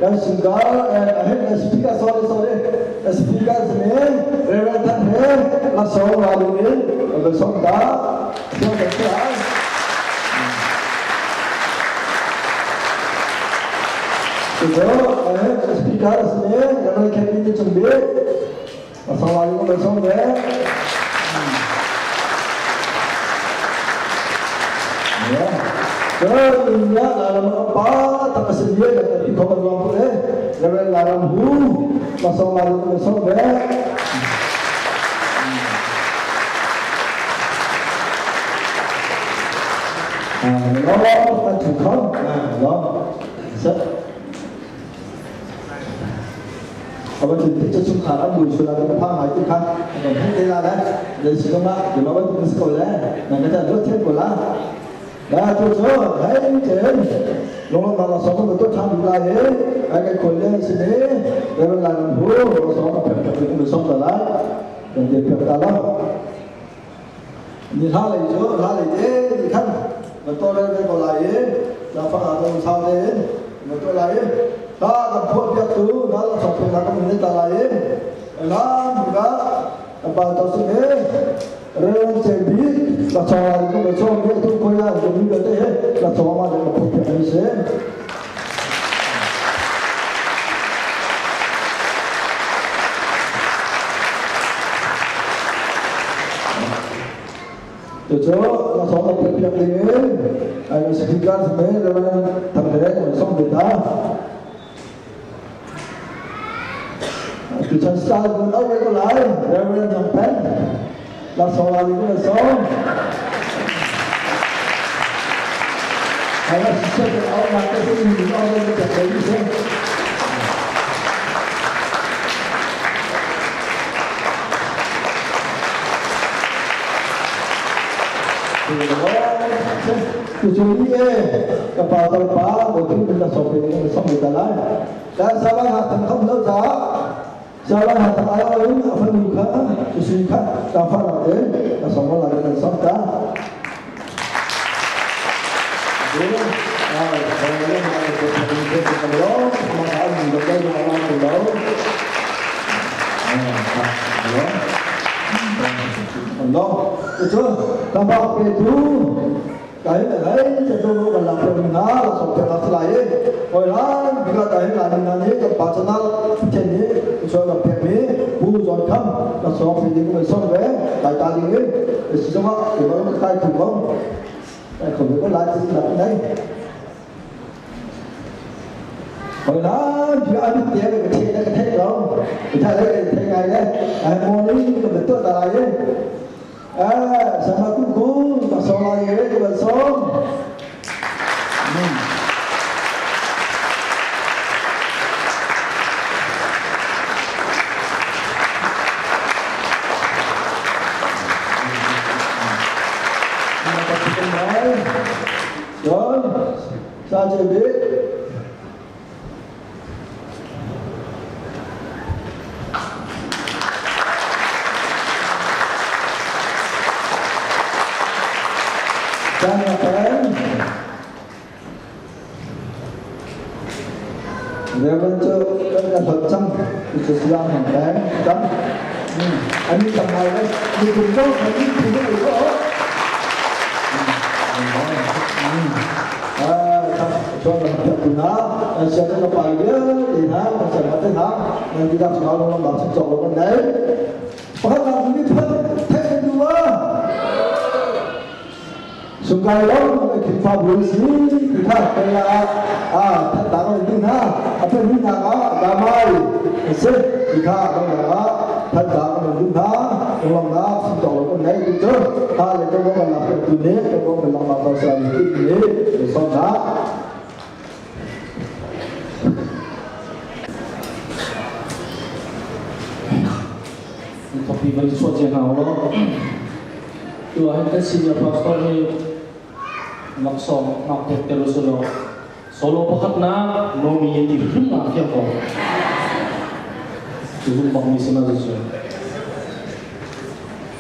Kan singal ahin speaker sorry sorry speaker sini Reverend Tan he la song la ding in la song da song da sa So ahin speaker sini Reverend Kevin ni chumbi Assalamualaikum warahmatullahi. Ya. Dunia dalam apa tak kesedia dan tapi kau berluang boleh. Level dalam hu. Assalamualaikum warahmatullahi. Lo kan thủ không? Lo. Rất. เอาไปถึงที่จะชุมขาดบุญสุราเป็นผ้าหมายทุกครั้งผมให้เวลาแล้วเดี๋ยวชิคมาเดี๋ยวมาว่าถึงสกอแล้วนั่นก็จะรถเทปกว่าละแล้วตัวโซ่ให้เจนลงมาเราสองคนตัวทำอยู่ไรเฮ้ไอ้กันคนเล่นสิเนี่ยแล้วเวลาเราหูเราสองคนเป็นเป็นสองแต่ละเป็นเดียวกันแต่ละนี่ท่าเลยโซ่ท่าเลยเอ๊ะนี่ขั้นมันตัวเล่นเป็นอะไรเอ๊ะเราฟังเราชาวเล่นมันตัวอะไร Ta kan phuah piaktu na la sok na kan ni ta lai la muka pa to si me ren che bi la cho la ko la cho me tu ko ya jo mi te he la cho ma le ko phuah piak ni se 就这那上到偏偏的，哎，是干什么？那么他们来我送给他。 Tu chan sa kun au ko lai, Reverend Jong Pen. La so la ni ko so. Ai la si se au na te se ni au ni ko te ni se. Tu chu ni e ka pa ta pa bo tu bin la so pe ni so mi ta lai. Ta sa ba ha tham kham lo za. Sa ba ha ta ai oi a fa nu kha tu si kha ta fa la te ta so ma la ni so ta. Ah, No, itu tambah itu cái này thấy cho tôi còn làm việc nó là sống cho nó lại rồi đó vì cái là là ní cái bà cho nó trên ní cho làm việc ní bu rồi không là sống thì những người sống về tại ta đi ấy sử dụng thì nó cái thủ không không có lại gì là đấy hồi đó thì anh biết tiền cái thế cái thế đó thì thay thế thế ngày đấy ai mua ní cái mình tốt là ấy à sama kuku masalah ini ke besok Rồi, sao chưa biết? Jonathan Reverend cho các nhà Phật trong thì Islam hàng tháng trong anh đi tầm này đấy đi cùng nhau anh đi cùng nhau được không cho mình tập từ nó sẽ có bài nhớ thì nó sẽ có thế nào nên chúng ta sẽ nói luôn bảo xin chọn luôn đấy và làm như thế thế nữa Sungkai lo kita boleh kita kaya ah tak ni na apa ni na damai se kita ada thật đã mình chúng ta lòng đã xin chọn con đấy đi trước ta là cho con làm cái từ nế cho con mình làm vào sao thì nế để xong đã Tapi bagi suatu yang Allah, Tuhan kan senior pastor ni maksong nak terus solo solo pakat na nomi yang di rumah siapa tu bang mi sina tu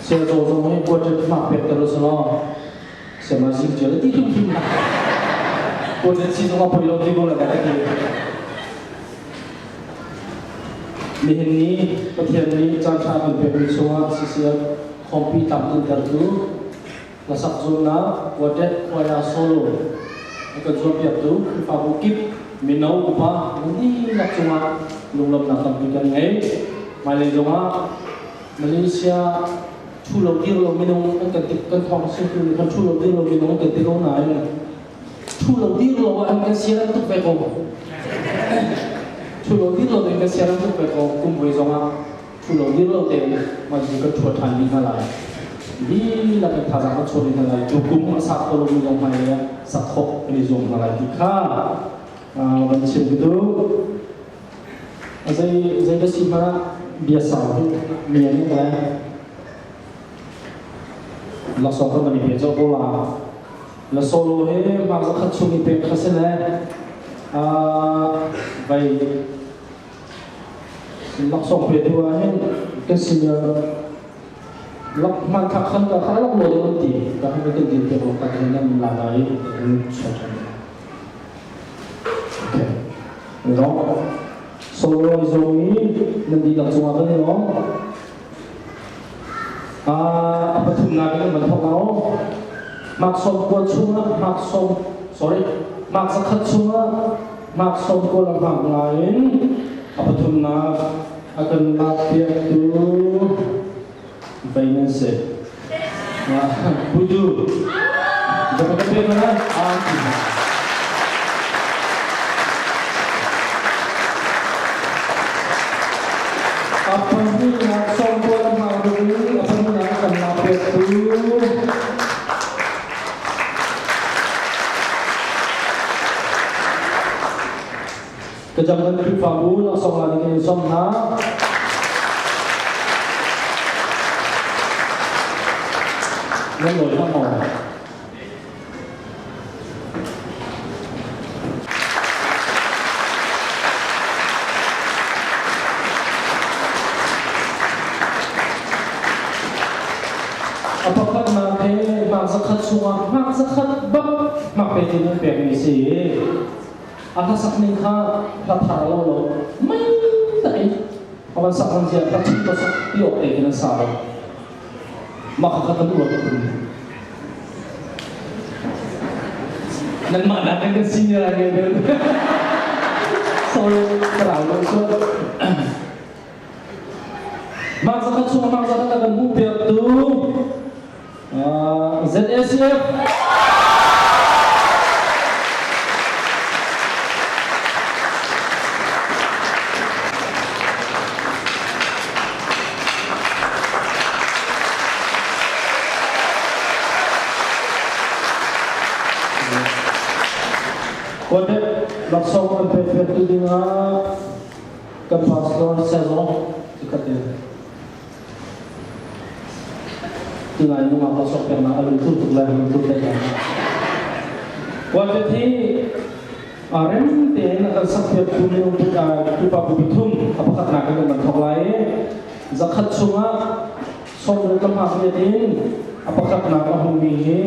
saya tahu semua ni buat nak terus solo saya masih jalan tidur buat si semua pilot di bola kata dia Nihin ni pathian ni chan tha kan pe mi chunga sisia khompi tam tin ter tu lasak zona wadet kwaya solo ka zuam piak tu fa bu kip minau upa ni nak chunga lunglam na tam kan ngai mai le zonga Malaysia thu lo dir lo minung an kan ti kan thawng sungtu nih khan thu lo dir lo minung an kan ti ko nain thu lo dir lo ah an kan siaran tuk ve ko. Thu lo dir lo in kan siaran tuk ve ko kum voi zong ah thu lo dir lo tein mah cu kan ṭhuat ṭhan dih hna lai. Dihlak in thazaang kan chuah dih hna lai. Cu kum a sak kho lomi zong hmailei ah sak khawh kan i zuam hna lai ti kha van chim ka duh. Zei zei ka si hmanh ah bia sau hi mi an le laksawng kan van i pe cawk ko la. La solo hi mak zakhat chung i pek kha si le vai laksawng petu ah hin kan senior lak hmanthlak khan ka kha lak lo an ti ka han kan din te ko ka nan la lai kan chuak okay no solo zong i nan dihlak cungah kan i lawm a pathumnak in van thawk lo mak som kua chungah mak som sorry mak zakhat chungah mak som kua la hmak nain a pathumnak a kan lak piaktu vei nan si Putu dapat ka pe mana a pahnihnak sawmkual a hmang ding a pahnihnak kan lak piaktu Kajang Khrihfabu laksawng la ding in sawm hna. Nan lawi hlah maw? A pakhatnak he hmak zakhat chungah hmak zakhat bak hmak pe tin an pekmi si. A hlasak ning kha hla thar lo lo mei tak in a van sak ran zia hla chim to sak ti awk te khin an sa lo. Mah kha kan uar tuk. Nanmah nak in kan senior ai ngei deuh. Sorry, ka rau lo so. Mah zakhat chung mah zakhat a kan hmuh piak tu ZACF Quartet laksawng an pek piaktu dingah kan pastor Sezong tikhat in tunai nungak laksawng peknak a lungtur tuk lai lungtur te lai. Quartet hi rem tein a kan sak piaktu minung pupa bu pathum a pakhatnak in kan van thawk lai i zakhat chungah sawmriat le hngakriat in a pakhatnak a hmumi hi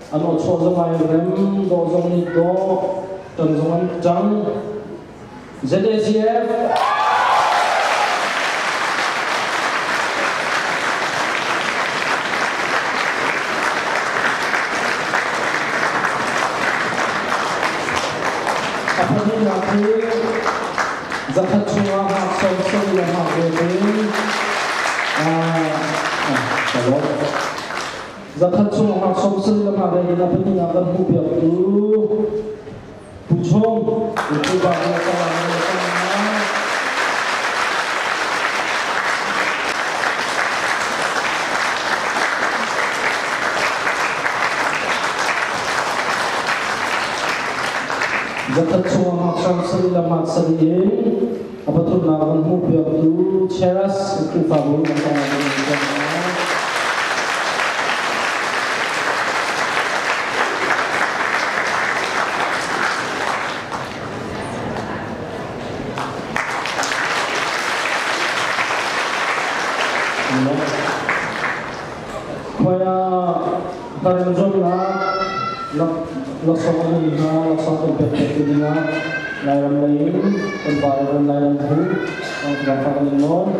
an aw chuah zong ai rem dawh zong nih dawh tan zong an cang ZACF A pahnihnak hi zakhat chungah hngak sawm sawm le hngak ve ding zakhat chungah hngak sawm sawm le hngak ve ding a pahnihnak kan hmuh piaktu Pu Chum Pu Ba Zakhat chungah ngakchang sari le mak sari in a pathumnak kan hmuh piaktu Cheras Khrihfabu nan tong Khoi ah hlarem zuamnak laksawng an um hna laksawng kan pek pek ding ah Lairam lei in kan pa le Lairam hu ram kan in nawl.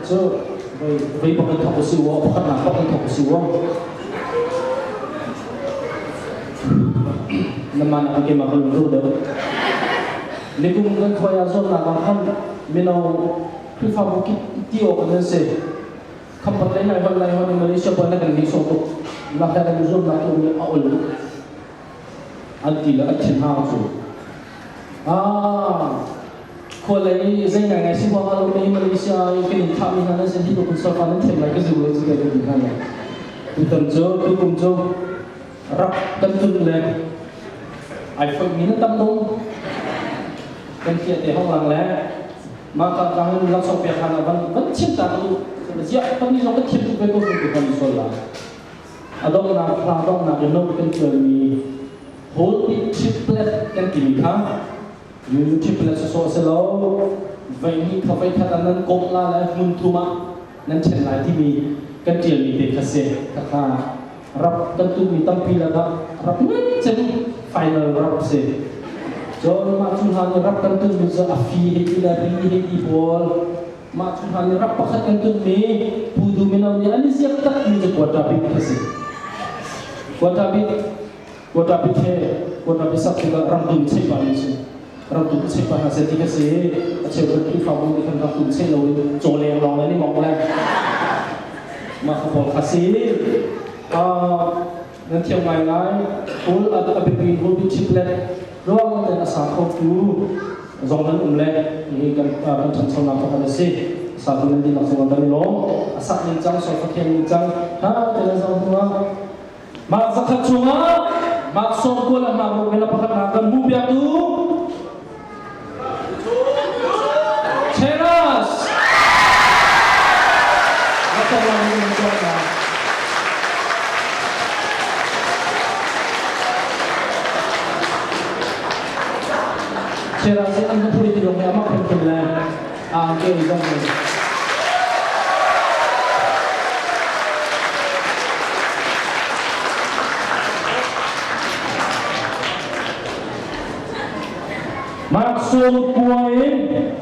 Cu vei bak in thawk u si wa pakhatnak bak in thawk u si wa. Naman ang keimah ka lungtur deuh. Nikum kan khuai ah zuamnak ah khan mino Khrihfabu kip ti awk an si. Khampat lei lai hon lai hon in Malaysia pawl na kan ni sawh tuk. Nak he kan zuamnak tu mi a ol an ti le an thin hang cu. Ah, khua lei zei ngai ngai si huang alo ni Malaysia i kan in thah mi hna nan sin hi kun sofa nan thiam lai ka zu le zu kai kan hna le. Tutan cu tukum cu rak kan tun le ai foih mi na tam dong kan thia te hong lang le ma ka kang in laksawng pek hana van van chim ta tu zia kan ni zong kan thiam tuk ve ko tu kan sol la adongnak hla dongnak in no kan tuan mi whole big triplet kan ti mi kha yu triplet so se lo vai ni kha vai khat nan kop la le hmun thuma nan chen lai ti mi kan tial mi te kha se kha kha rap kan tu mi tampi lakah rap ngan cem final rap si cun mah cu hna nih rap kan tun mi cu a fi he ti le ri he ti pawl mah cu hna nih rap pakhat kan tun mi pu du mino nih an i ziak tak mi cu quota bik kha si quota bik quota bik he quota bik sak tikah rangtum chei pa mi si rangtum chei pa hna se ti kha si a cheu kan Khrihfabu nih khan rangtum chei lo in cawleng lawng le ni mong le mah kha pawl kha si nan thiam ngai ngai hul a biapi hul bi chiplet ruang ten a sa kho tu zong nan um le hi kan kan ṭhanchonak pakhat a si sa tu nan dihlak zong kan i lawm a sak ning cang solfa thiam ning cang ha te le zong hnu ah Mah zakhat chungah mah sawmkua le mah ruk le pakhat nak kan hmuh piak tu Cheras Cheras an hmu ti dong he amak phun le a ke zong Mark sawm kua in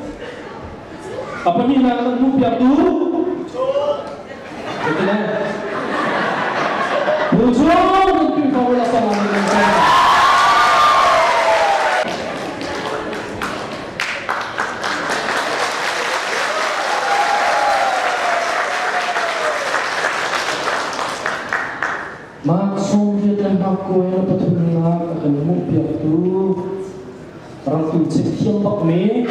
a pahnihnak kan hmuh piak tu Pu Chung Khrihfabu la sama ni Mark sawmriat le hngakkuai le pathumnak a kan hmuhpiaktu rangtu chim thiam bakmi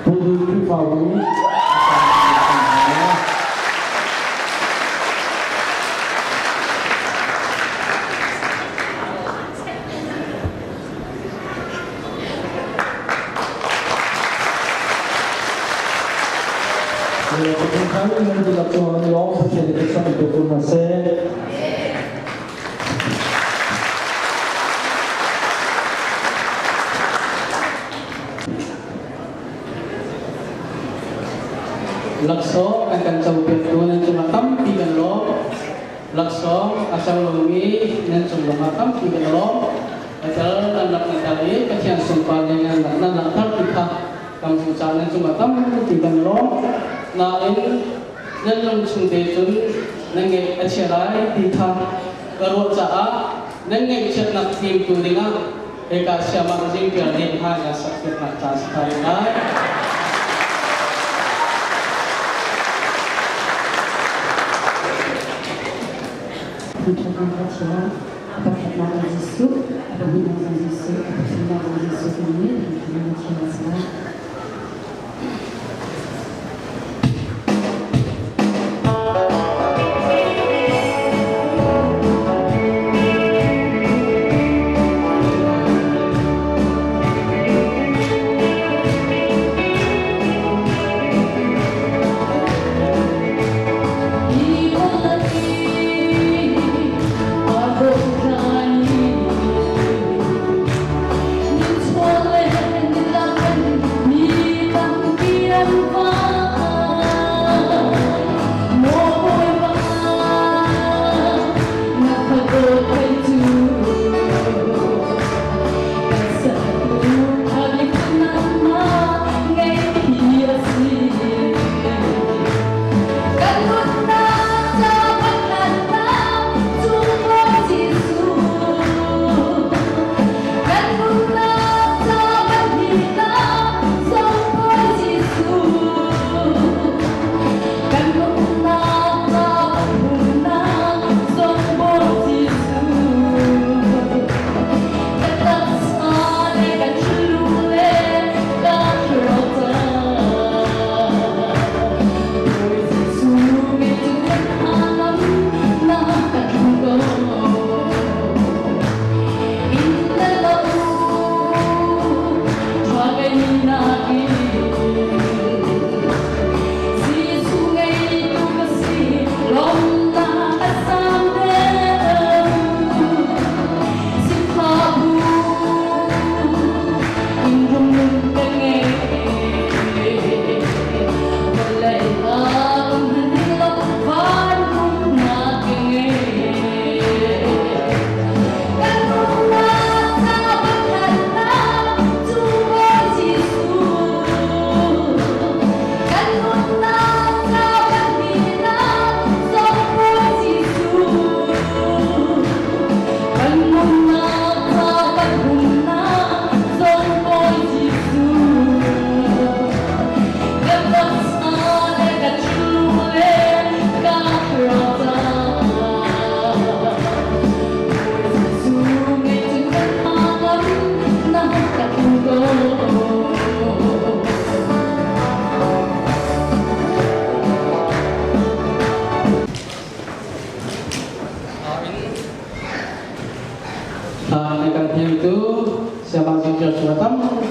Pudu Khrihfabu Laksawng an kan copiaktu nan cungah tampi kan lawm. Laksawng a co lomi nan cung zongah tampi kan lawm. Atal nan rak nan kal i Pathian sunpar nih nan rak nan langhter ti kha kan hmuh caah nan cungah tampi kan lawm. Nain nan lung chung te cun nan ngeih a chia lai ti kha ka ruah caah nan ngaihchiatnak hnemtu dingah hika siamah zingpiar nih hmai na sakpiaknak ca si thai lai. Thangṭhatnak Pathian, a pakhatnak ah Jesuh, a pahnihnak zong Jesuh, a pathumnak zong Jesuh timi thangṭhatnak Pathian a si lai.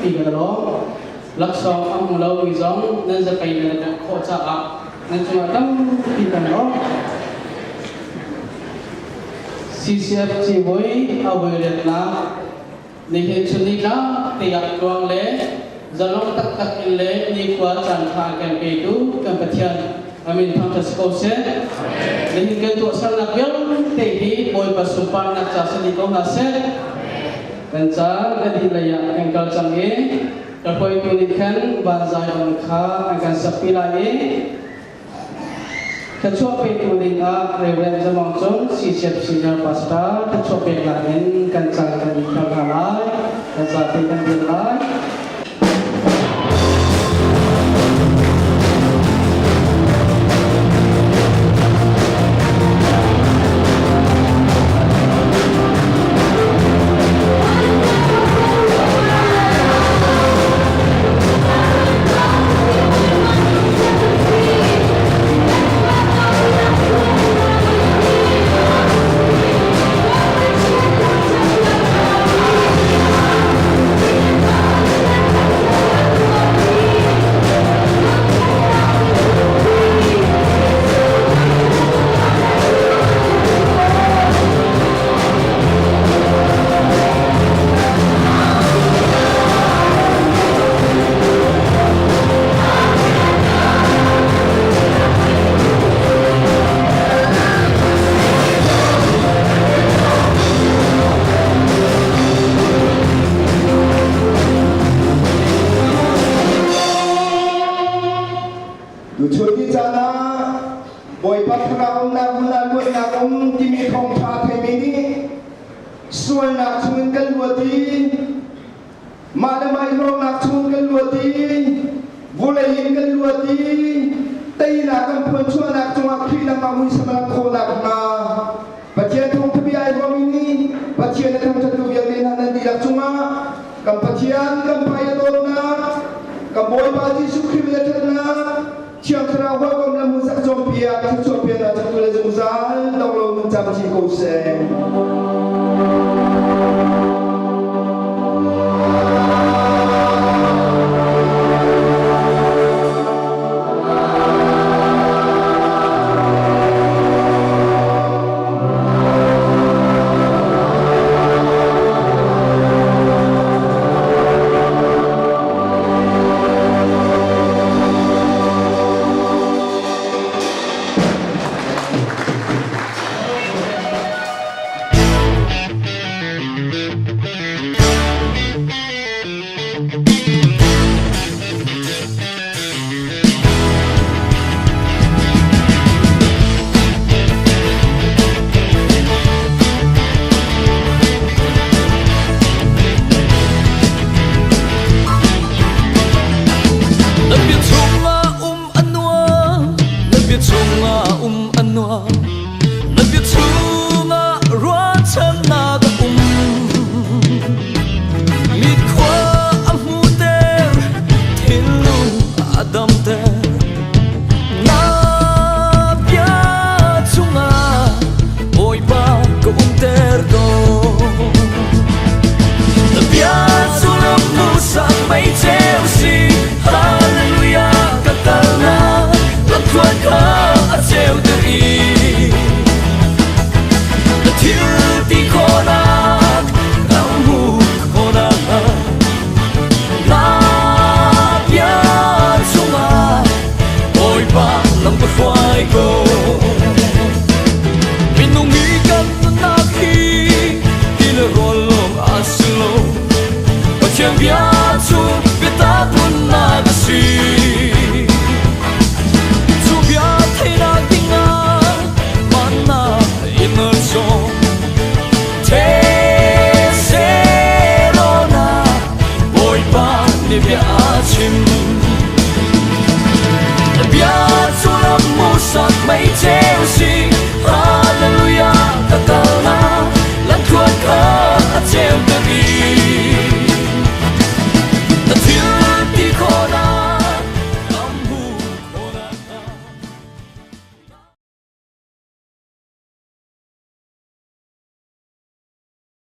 tampi kan lawm. Laksawng a hmu lomi zong nan zapei nan i dangh khawh caah nan cungah tampi kan lawm. CCF civui a voiriatnak nihin chun nitlak tiah tluang le zalong taktak in le nikhua caan ṭha kan petu kan Pathian amin thangṭhat si ko seh. Nihin kan tuahsernak vialte hi Bawipa sunparnak ca si dih ko hna seh. Kan caan a dih lei ah kan kal cang i ka hruaitu nih khan van Zion kha an kan sakpi lai i Thluachuah petu ding ah Rev. Zamong Cung CCF Senior Pastor thluachuah peknak in kan caan kan i thar hna lai. Kan zapi kan dir lai. Tuchun ni caan ah Bawipa thlarau umnak hmun ah luatnak um timi thawngṭha theimi nih sualnak chungin kan luat i mah le mah i hlawknak chungin kan luat i vulei in kan luat i teinak kan phuanchuahnak cungah Khrih nangmah muisam a lang khawhnak hnga Pathian thawngtha bia ai ruahmi nih Pathian a thangṭhattu vialte hna nan dihlak cungah kan Pathian kan Pa i a dawtnak kan Bawipa Jesuh Khrih le ṭhatnak Thiang Thlarau hawikom le hmunsak cawnpiak thluachuah piaknak cu le zungzal dong lo nun camci ko seh. Na bia chungah um a nuam, na bia chungah um a nuam, na bia chungah ruahchannak.